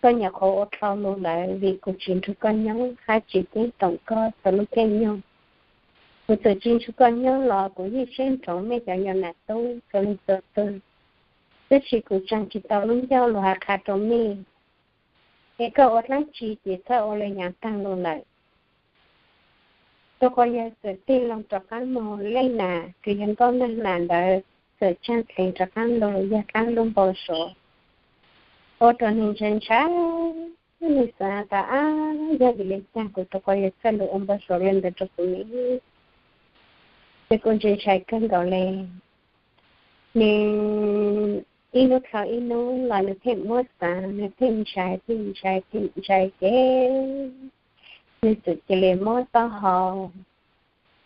koj nyuam qhuav ua dlhau lug lawm, vim kuv tsis nrug koj nyob hab tsis ceeb toom koj txhua lub caij nyoog. Kuv txawm tsis nrug koj nyob los kuv yeej saib ntsoov mej cov nyuas nam tub txhua leej txhua tug. Tab sis kuv tseem tsis tau lub ncauj los hais qha rau nej, es koj ua dlaab tsi ces txhob ua le yav taag lug lawm. Tus quas yawg txawm tig loo rov qaab moog, leej nam kws yog nkauj nag nam ntawd txawm tsaag dlees rov qaab lug, yog dlaab lub npau suav ua rua nwg ntshai ntshai. Nwg xaav tas, ab, yog vim le caag kuv tus quas yawg txawj lug ua npau suav le ntawd rua kuv ne? Ces kuv ntshai ntshai kawg nkaus le. Nwg ib nub dhau ib nub los nwg pheej muab xaav, nwg pheej ntshai, pheej ntshai, pheej ntshai ces nwg txawm cia le mob taub hau,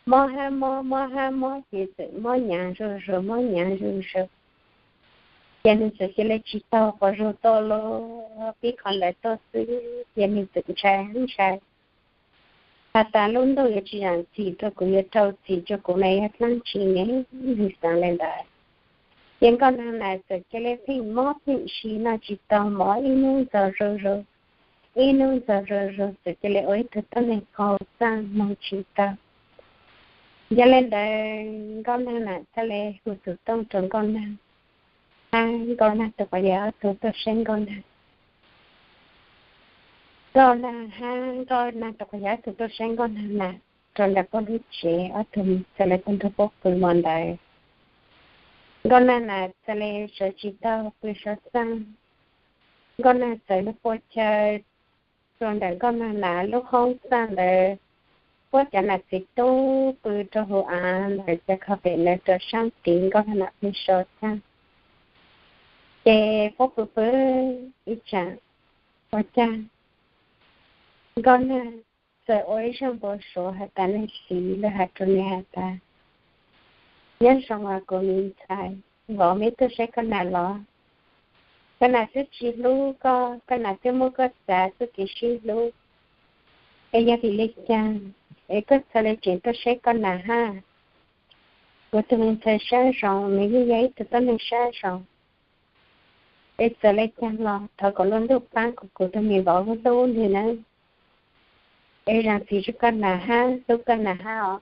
mob hab mob, mob hab mob ces txawm mob nyav zuj zug, mob nyav zuj zug. Ces nwg txawm cia le tsis taug quas zug tuaj lug, pib qhov ntawd tuaj xwb ces nwg txawm ntshai ntshai, has tas lub ntuj yuav tsis zaam txim rua kuv, yuav rau txim rua kuv na, yog dlaab tsi ne? Nwg xaav le ntawd. Ces nkauj nag nam txawm cia le pheej mob pheej si, noj tsis tau mov, ib nub ntxog zuj zug, ib nub ntxog zuj zug, txawm cia le ua ib tug tuab neeg qaug txaaj moog tsis tau. Yog le ntawd nkauj nag nam txhaj le hu tus tooj rua nkauj nag, hab nkauj nag tus quas yawg ob tug tuaj saib nkauj nag. Nkauj nag hab nkauj nag tus quas yawg ob tug tuaj saib nkauj nag nam rua ntawm puab lub tsev, ob tug txhaj le tuaj nrug puab pw mov ntawd. Nkauj nag nam txhaj le sawv tsis tau pw sawv txaaj. Nkauj nag txawm lug pua chaw rua ntawm nkauj nag nam lub hoob txaj ntawd, puab cov nam txiv tub pw rua huv av ntawm cov kho pem ntawd rua saab tid, nkauj nag nam pw sawv txaaj. Ces puab pw pw ib tsam, ua caag nkauj nag txawm ua ib zag npau suav has tas nwg txiv lug has rua nwg has tas, nyob zoo os kuv me ntxhais, vauv, meb tuaj saib koj nam los? Koj nam twb tsis hlub koj, koj nam twb muab koj txav txuj kev sib hlub, es yog vim le caag es koj txhaj le tseem tuaj saib koj nam hab? Kuv tug me ntxhais sab zoo, nwg yeej yog ib tug tuab neeg sab zoo, es txawm le caag los thov kom lub ntuj paab kuv, kuv tug me vauv hlub hlub nwg nawb, es zaam txim rua koj nam hab, hlub koj nam hab os.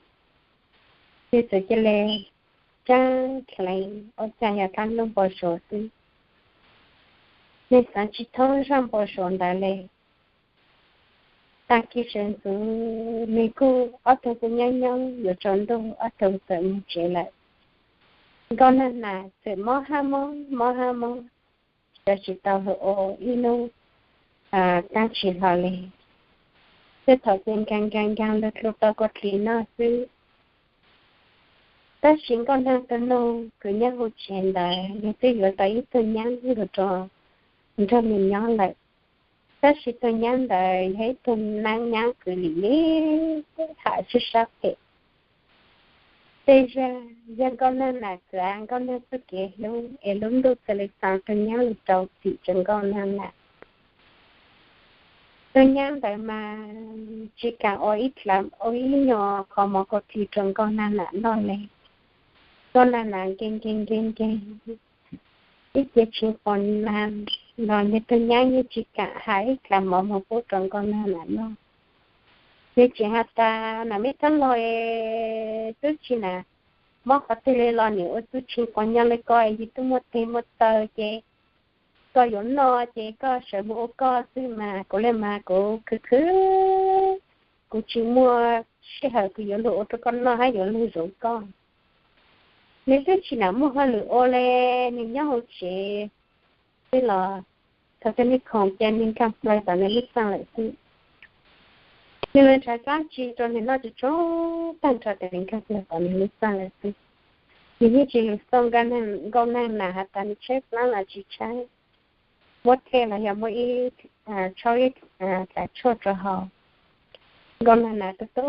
Nwg txawm cia le tsaab dlees, ua caag yog dlaab lub npau suav xwb, nwg xaav tsis thoob zaj npau suav ntawd le. Taag kis sawv ntxuv nwg kuj, ob tug kuj nyob nyob yuav tsaus ntuj, ob tug txawm moog tsev lawm. Nkauj nag nam txawm mob hab mob, mob hab mob, sawv tsis tau lug ua ib nub taab tsis hlo le. Tej thaum ces nkaag nkaag nkaag lug dlua tau kua dlig noj xwb. Tab sis nkauj nag tug nug kws nyob huv tsev ntawd, nwg twb yuav tau ib tug nyab lug rua nraag nwg nyob lawm. Tab sis tug nyab ntawd yog ib tug naab nyab kws lim lim ham sib sab phem. Tej zag yog nkauj nag nam txav nkauj nag txuj kev hlub, es lub ntuj txhaj le txav tug nyab lug rau txim rua nkauj nag nam. Tug nyab ntawd mas tsis kaam ua ib dlav, ua ib nyuas qhov mov kua dlig rua nkauj nag nam noj le. Nkauj nag nam nkeeg nkeeg nkeeg nkeeg ib ce tshee quas nag los nwg tug nyab yeej tsis kaam has ib dlav mov moog pub rua nkauj nag nam noj. Nwg tseem has tas, nam meb tub lug, tub tsi nam, mob qhov twg le los nwg ua tub tshee quas nyob le koj, yug tub muaj teg muaj taw ces koj yuav noj ces koj sawv moog ua koj xwb mas, kuv le mas kuv khwv khwv, kuv tsis muaj sij hawm kws yuav lug ua rua koj noj hab yuav lug zuv koj. Nwg twb tsis nam muaj hauj lwm ua le, nwg nyob huv tsev xwb los thaum twg nwg khoom ces nwg nkaag plawg tom nwg lub xaaj lawm xwb. Nwg le nrhav dlaab tsi rua nwg noj tsuag tsuag taag nrho tes nwg nkaag plawg tom nwg lub xaaj lawm xwb. Nwg yeej tsis lug xauj nkauj nag nam has tas nwg tshaib plab los tsis tshaib, muab thej los yog muab ib, tshaub ib dlaim tshuaj rua haus. Nkauj nag nam tu tu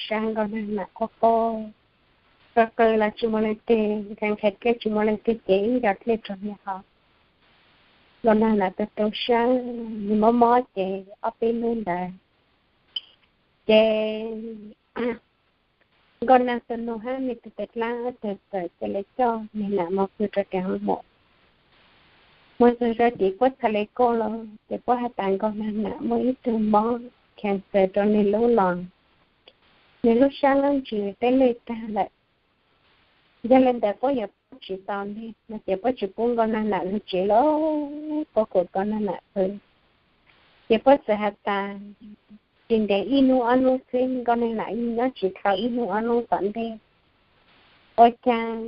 sab, nkauj nag nam quaj quaj, qw qw los tsis muaj leej twg, nqhis nqhis dlej tsis muaj leej twg ces ib nco dlej rua nwg haus. Nkauj nag nam tu tu sab, nwg mob mob ces ob peb hnub ntawd ces nkauj nag tug nug hab nwg tug tij laug txawm ca le coj nwg nam moog pw rua tim hoob mom. Moog txug rua tim puab txhaj le kuaj los ces puab has tas nkauj nag nam muaj ib tug mob cancer rua nwg lub los, nwg lub sab lub ntsws teb lwj tag lawm. Yog le ntawd puab yuav tsis tau li no ces puab tsis pub Nkauj Nag Nam lug tsev lawm, puab kuas Nkauj Nag Nam pw. Ces puab txawm has tas, tsis ntev ib hnub ob hnub xwb Nkauj Nag Nam yeej nyob tsis tau ib hnub ob hnub tom ntej. Ua caag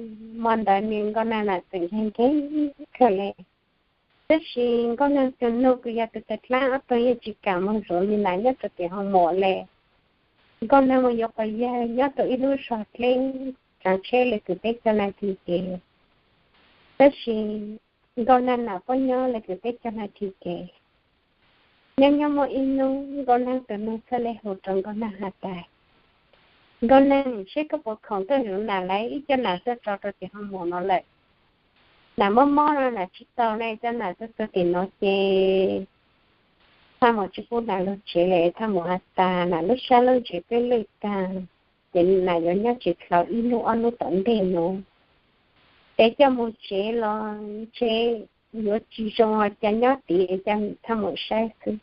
mo ntawd nwg Nkauj Nag Nam txawm nkeeg nkeeg kawg le. Tab sis Nkauj Nag tug nug kws yog tug tag dlaab ob tug yeej tsis kam moog zuv Nkauj Nag nyob rua tim hoo mum le. Nkauj Nag mus yuav quas yawg nyob rua ib lub zog dleb, tsaav tsheb le kws peb caug nas this kev. Tab sis Nkauj Nag nam puab nyob le kws peb caug nas this kev. Nyob nyob muaj ib hnub Nkauj Nag tug nug txhaj le hu rua Nkauj Nag has tas, Nkauj Nag, seb koj puas khoom tuaj zuv nam lawm, ib co nam tuaj tso rua tim hoo mum no lawm. Nam mob mob no nam tsis tau ne, cov nam tuaj txug tim nuav ces thaj mum tsis pub nam lug tsev le, thaj mum has tas nam lub sab lub ntsws twb lwj tag, ces nam yuav nyob tsis tau ib hnub ob hnub tom ntej nuav. Es coj moog tsev los ntshe yuav tsis zoo, cas nyob tid es coj thaj mum saib xwb.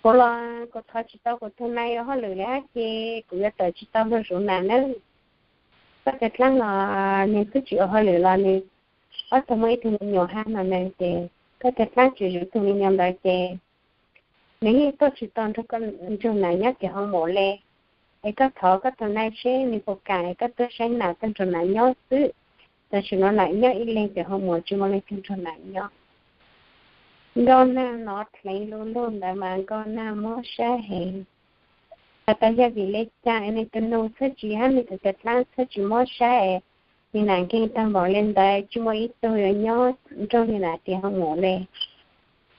Kuv los kuv thov tsis tau kuv tug nai ua hauj lwm le hab ces kuv yuav tawm tsis tau lug zuv nam nawb. Koj tag dlaab los nwg tub tsis ua hauj lwm los nwg ob tug muaj ib tug me nyuam hab no ne, ces koj tag dlaab tsis zuv tug me nyuam ntawd ces nwg yeej tuaj tsis tau nrug nam nyob tim hoo mum le. Es koj thov koj tug nai seb nwg puas kam es koj tuaj saib nam, tuaj nrug nam nyob xwb. Tam sim no nam nyob ib leeg tim hoo mum tsis muaj leej twg nrug nam nyob. Nkauj Nag nov dheev lug lug ntawd mas Nkauj Nag mob sab heev. Has tas yog vim le caag es nwg tug nug txhaj tsis hab nwg tug tag dlaab txhaj tsis mob sab es nwg nam nkeeg taag npaum le ntawd tsis muaj ib tug yuav nyob nrug nwg nam tim hoo mum le.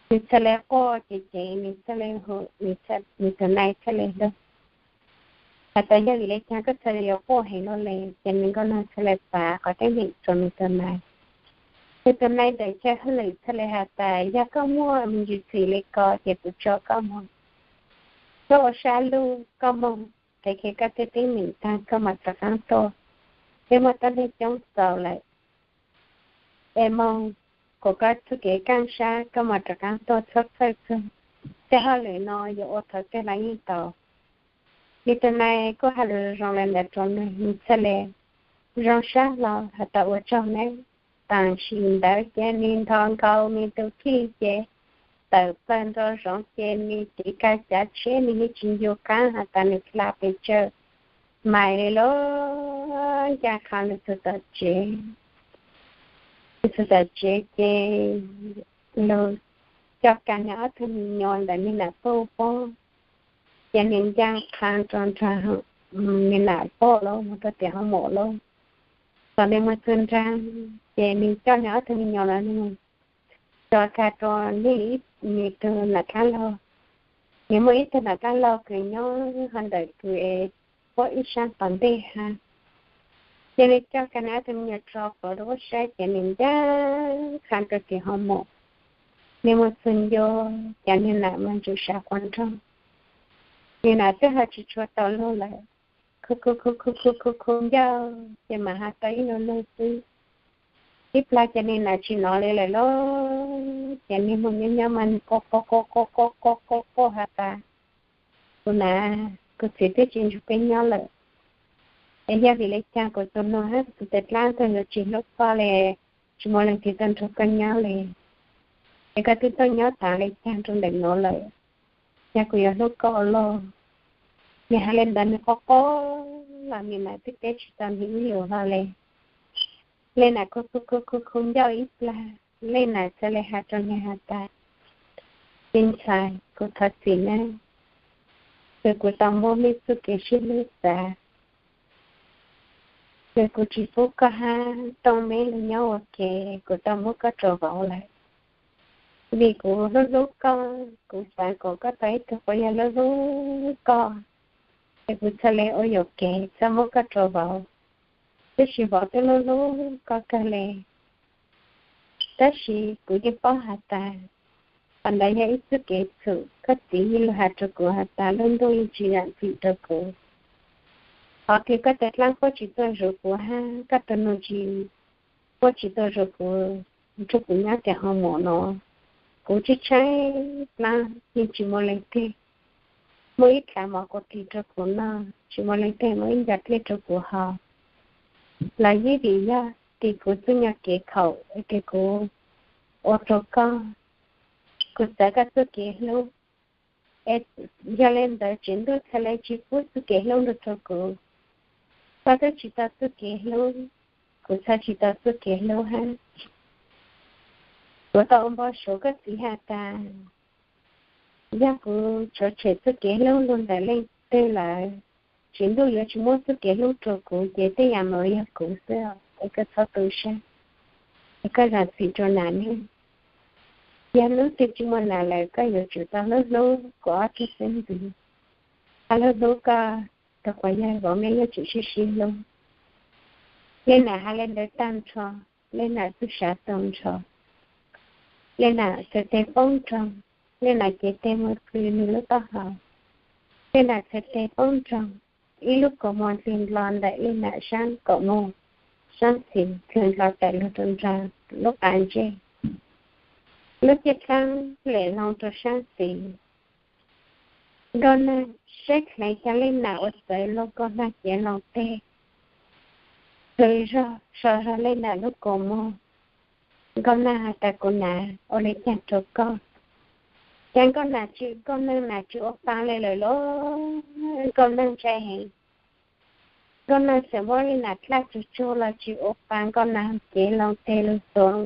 Nwg txhaj le quaj ces ces nwg txhaj le hu, nwg tug nai txhaj le hlub. Has tas yog vim le caag koj txhaj le yuav quaj heev luaj le, ces nwg Nkauj Nag txhaj le pav qhov teeb meem rua nwg tug nai. Nwg tug nai ntawm chaw hauj lwm txhaj le has tas yog koj muaj me ntsis txim le ko ces kuv tso koj moog. Koj ua sab lug koj moog, qhia koj tej teeb meem taag koj mam rov qaab tuaj. Peb muaj tuab neeg coob txaus lawm. Es moog, kuas koj txuj kev kaaj sab koj mam rov qaab tuaj txhawb txhawj txug. Tej hauj lwm no yuav ua thaum twg los yeej tau. Nwg tug nai kuj has lug zoo le ntawd rua nwg, nwg txhaj le zoo sab hlo has tas ua tsaug nawb. Tam sim ntawd ces nwg nthos nkaus nwg tug khij ces tawm plawg nraum zoov ces nwg tiv kag cav tsheb, nwg yeej tsis ncu qaab has tas nwg hla pes tsawg mais le lauj. Ncaaj qha lug txug tom tsev, lug txug tom tsev ces lug coj kag nwg ob tug me nyuam ntawm nwg nam tuaj puab, ces nwg ncaaj qha rua nraag nwg nam tuaj lauj, moog rua tim hoo mum lauj. Thaum nwg moog txug nraag ces nwg coj nwg ob tug me nyuam los nwg tso kag rua nwg tug nam dlaab laug. Nwg muaj ib tug nam dlaab laug kws nyob hov ntawm kws es puab ib saab tom ntej hab. Ces nwg coj kag nwg ob tug me nyuam tso plhuav rua puab saib ces nwg ncaaj qha rua tim hoo mum. Nwg moog txug ntua ces nwg nam mas ntsum sav quas nraug. Nwg nam twb ho tsis tshua tau lug lawm, khu khu khu khu khu khu ncauj ces mam has tau ib lug lug xwb. Ib plag ces nwg nam tsis nov li lawm lauj, ces nwg moog nyob nyob mas nwg quaj quaj quaj quaj quaj quaj quaj has tas, kuv nam, kuv txiv twb tsis nrug peb nyob lawm. Es yog vim le caag kuv tug nug hab kuv tug dlaab tug yuav tsis hlub koj le, tsis muaj leej twg tuaj nrug koj nyob le? Es koj twb tuaj nyob tas le caag rua ntawm nuav lawm, yog kuv yuav hlub koj ua luaj? Nwg has le ntawd nwg quaj quaj los nwg nam twb teb tsis tau nwg ib lus hlo le. Leej nam khu khu khu khu khu ncauj ib plag, leej nam txhad le has rua nwg has tas, txiv ntxhais, kuv thov txim nawb, kws kuv tau muab meb txuj kev sib hlub xav, kws kuv tsis pub koj hab Tooj meb lug nyob ua ke, kuv tau muab koj rua vauv lawm. Vim kuv hlub hlub koj, kuv xav kom koj tau ib tug quas yawg hlub hlub koj, es kuv txhad le ua yuam kev txhad muab koj rua vauv. Tab sis vauv twb hlub hlub koj kawg le. Tab sis kuv yeej paub has tas, qhov ntawd yog ib txuj kev txhum, koj txiv yeej lug has rua kuv has tas lub ntuj yeej tsis zaam txim rua kuv. Qhov kws koj tug dlaab puab tsis tuaj zuv kuv hab koj tug nug tsis, puab tsis tuaj zuv kuv, nrug kuv nyob tim hoo mum no, kuv tshaib tshaib plab yeej tsis muaj leej twg muaj ib dlav mov quas kig rua kuv noj, tsis muaj leej twg muaj ib nco dlej rua kuv haus. Los yeej vim yog tim kuv txuj nyuag kev khaum es kuv ua rau koj, kuv txawv koj txuj kev hlub. Es yog li ntawd Tswv Ntuj txhaj le tsis pub txuj kev hlub nrog rau kuv. Koj twb tsis tau txuj kev hlub, kuv txhaj tsis tau txuj kev hlub hab. Kuv tau ua npau suav koj txiv has tas, yog kuv tshuav tshem txuj kev hlub lug ntawm leej twg lawm, Tswv Ntuj yuav tsis muab txuj kev hlub rua kuv, ces tej yam mus yog kuv xwb, es koj txhob tu sab, es koj zam txim rua nam neej. Yog hnub twg tsis muaj nam lawm, koj yuav tsum tau hlub hlub kuv ob tug xeeb ntxwv, hab hlub hlub koj tus quas yawg vauv, mej yuav tsum sib sib hlub. Leej nam has le ntawd tag nrho, leej nam txuj sa tau nrho, leej nam txhais teg poob nroog, leej nam cev teg mus pw nwg lub taub hau, leej nam txhais teg poob nroog, ib lub kaus mog ntxig nlo ntawm leej nam sab kaum mog, sab ntxhis plhws nlo tawm lug rua nraag lub qab ntsej, lub cev dlaab lem loo rua sab ntxhis. Nkauj Nag saib dheev ca leej nam ua txawv lug, Nkauj Nag cev loo teg plhws zog so zog leej nam lub kaus mog. Nkauj Nag has tas, kuv nam, ua le caag rua koj? Ca Nkauj Nag tsi, Nkauj Nag nam tsi ua pa le lawm los, Nkauj Nag ntshai heev. Nkauj Nag txawm muab leej nam dlaj tsug tsug los tsis ua pa, Nkauj Nag cev loo teg lug xuav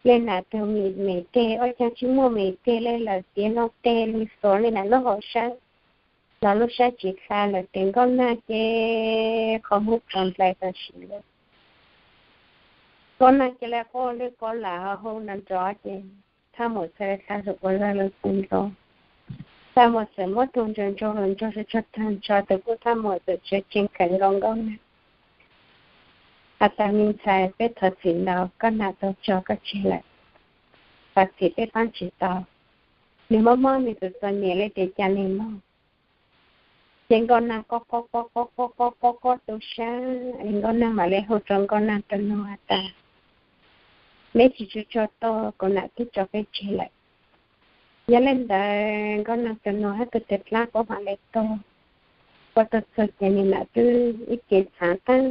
leej nam tug me teg, ua caag tsi muaj me teg le lawm, cev loo teg lug xuav leej nam lub hauv sab, los lub sab tsis dlha lawm, tes Nkauj Nag ces qhov muag tsaus nplaim tam sim le. Nkauj Nag cia le quaj lwj quaj lam ho hu nrov nrov ces Thaj Muam txhad le dlha lug ua zog lug txug ntua. Thaj Muam txawm muab tug ntsaws ntsoog lug ntsoog tsuag tsuag tag nrho, tus kuj Thaj Muam txawm tsev tsees kawm nkaus Nkauj Nag has tas, me ntxhais, peb thov txim ntau, koj nam tau tso koj tseg lawm, thov txim peb paab tsis tau. Nwg mob mob nwg tus txom nyem le tes ca le moog. Ces Nkauj Nag quaj quaj quaj quaj quaj quaj quaj tu sab, Nkauj Nag mam le hu rua Nkauj Nag tus nug has tas, neb tsis tshua tau, kuv nam twb tso peb tseg lawm. Yog le ntawd Nkauj Nag tus nug hab tus teg dlaab kuj mam le tuag. Ua tau txug ces nwg nam twb ib ce txhav taag,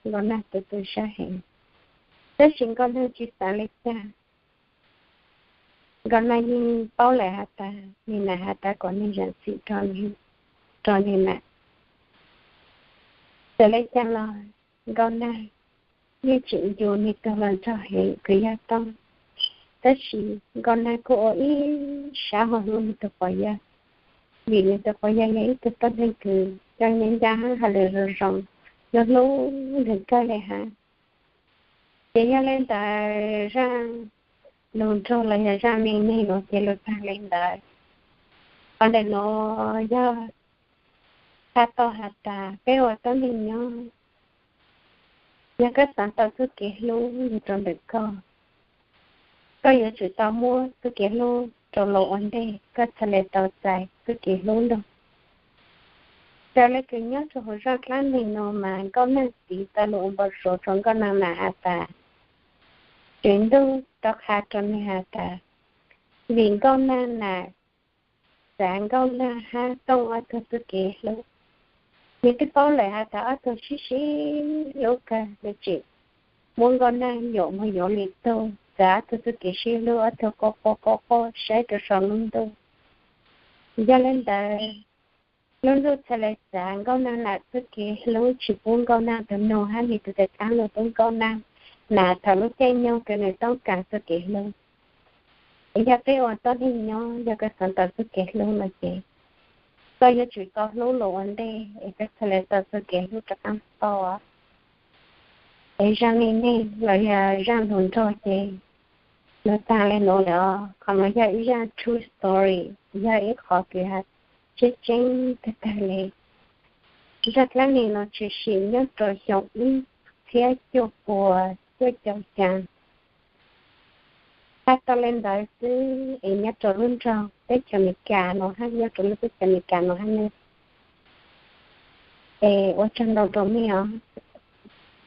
Nkauj Nag tu tu sab heev, tab sis Nkauj Nag tsis xaav le caag. Nkauj Nag yeej paub lawm has tas nwg nam has tas kom nwg zam txim rua nwg nam. Txawm le caag los Nkauj Nag yeej tseem ncu nwg tug hluas nraug heev kws yog Tooj. Tab sis Nkauj Nag kuj ua ib sab ho hlub nwg tug quas yawg, vim nwg tug quas yawg yog ib tug tuab neeg kws coj nyab ncaj hab has lus zoo zoo, yog hlub nwg kawg le hab. Ces yog le ntawd zaj lug nraug los yog zaj me neeg nuav ces lug taag le ntawd. Qhov ntawm nuav yog qha tau has tas peb ua tuab neeg nyob, yog koj xaav tau txuj kev hlub lug rua ntawm koj, koj yuav tsum tau muab txuj kev hlub rau lug ua ntej, koj txhad le tau txais txuj kev hlub lug. Raws le kws nyob rua huv zaj dlaab neeg nuav mas Nkauj Nag txiv tau lug ua npau suav rua Nkauj Nag nam has tas, Tswv Ntuj tau qha rua nwg has tas, vim Nkauj Nag nam txav Nkauj Nag hab Tooj ob tug txuj kev hlub, nwg twb paub lawm has tas ob tug sib sib hlub kawg, nwg tseem muab Nkauj Nag yuam moog yuav le tug, txav ob tug txuj kev sib hlub, ob tug quaj quaj quaj quaj saib rua sau lub ntuj. Yog le ntawd, lub ntuj txhad le txav Nkauj Nag nam txuj kev hlub, tsis pub Nkauj Nag tus nug hab nwg tus teg dlaab lug pub Nkauj Nag nam thaum lub caij nyoog kws nwg toob kas txuj kev hlub. Es yog peb ua tuab neeg nyob, yog koj xaav tau txuj kev hlub no ces koj yuav tsum tau hlub lug ua ntej es koj txhad le tau txuj kev hlub rov qaab tau. Es zaj me neeg los yog zaj lug nraug ces lug taag le nuav lawm os. Qhov nuav yog ib zaj true story, yog ib qhov kws has tseeb tseeb tag tag le. Zaj dlaab neeg nuav tshwm sim nyob rua xyoo ib txhiab cuaj pua cuaj caum xyaa. Has tau le ntawd xwb es nyob rua lub nroog teb chaws Amelikas nuav hab, nyob rua lub teb chaws Amelikas nuav hab ne. Es ua tsaug ntau rua mej os,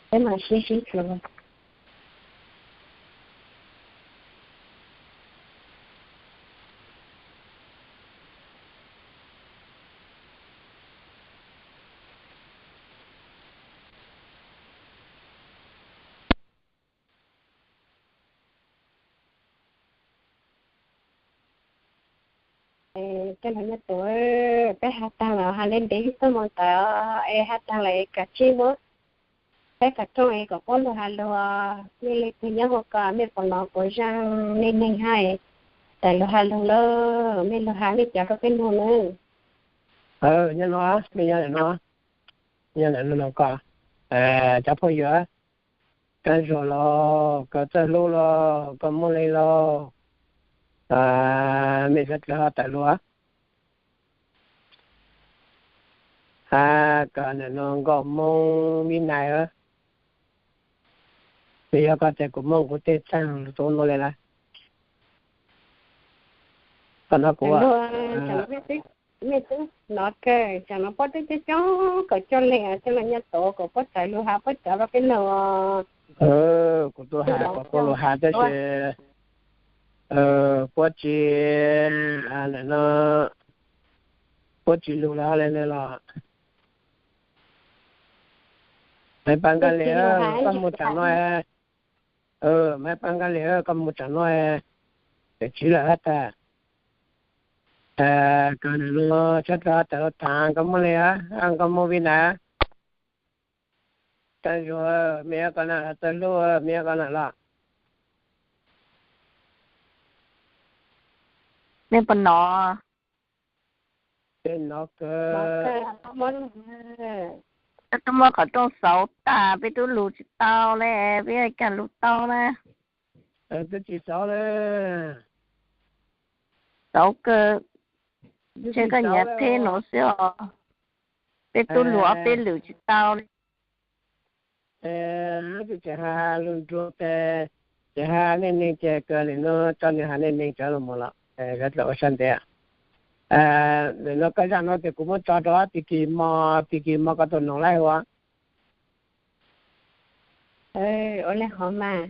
peb mam sib sib hlub. Coj los nyob tus, peb has tag los has li ntev ib tag mus ntawd es has tag lawm es kav tsij muab peb kav rooj es kom puab lug has lug, nej leej twg nyob hauv ko mej puas hnov puas zoo, nej neeg hab tawm lug has lug lawm, mej lug has mej cov rau peb mloog nawb. Nyob no, mej nyob no, nyob no ko, cov phooj ywg, koj zoo los, koj txawj hlub los, koj muaj leej los, mej sawv daws ho tawm lug. Hab koj nim no nkauj Moob Vib Nais, yog koj tes kuv muab kuv tej txaag lug rua nuav le na. Koj nov kuv, mej twb nov kawg, tsam no puab twb coob coob kaum cuaj leeg coj los nyob tod kom puab tawm lug has puab cov rau peb mloog. Kuv tub has kom puab lug has tab sis puab tsis, no, puab tsis lug le le los. Maiv Paj Nkaj Lis, koj moog tsam no, Maiv Paj Nkaj Lis, koj moog tsam no, tseem tswv lawm hab tag. Koj nim no sawv daws tawm lug thaam nkauj Moob le, nkauj Moob Vib Nais. Taag zug, mej yuav koj na, txawj hlub, mej yuav koj na los. Mej puas nov? Peb nov kawg. Peb tub muab qhov rooj xauv tag, peb tub lug tsis tau le, peb yuav cas lug tau na? Twb tsis xauv le. Xauv kawg, ntshe koj nyiav qheb nuav xwb os. Peb tub lug ob peb lwm tsis tau le. Tseem has lug nrug tes, tseem has nej neeg ces kws nim no tso nwg has nej neeg cov lug moog los, sawv dlawg ua sab ntev. Nim no koj zaj no tes kuv muab tso rau pig kig mo, pig kig mo koj tug noog laib hu ua. Ua le hov mas.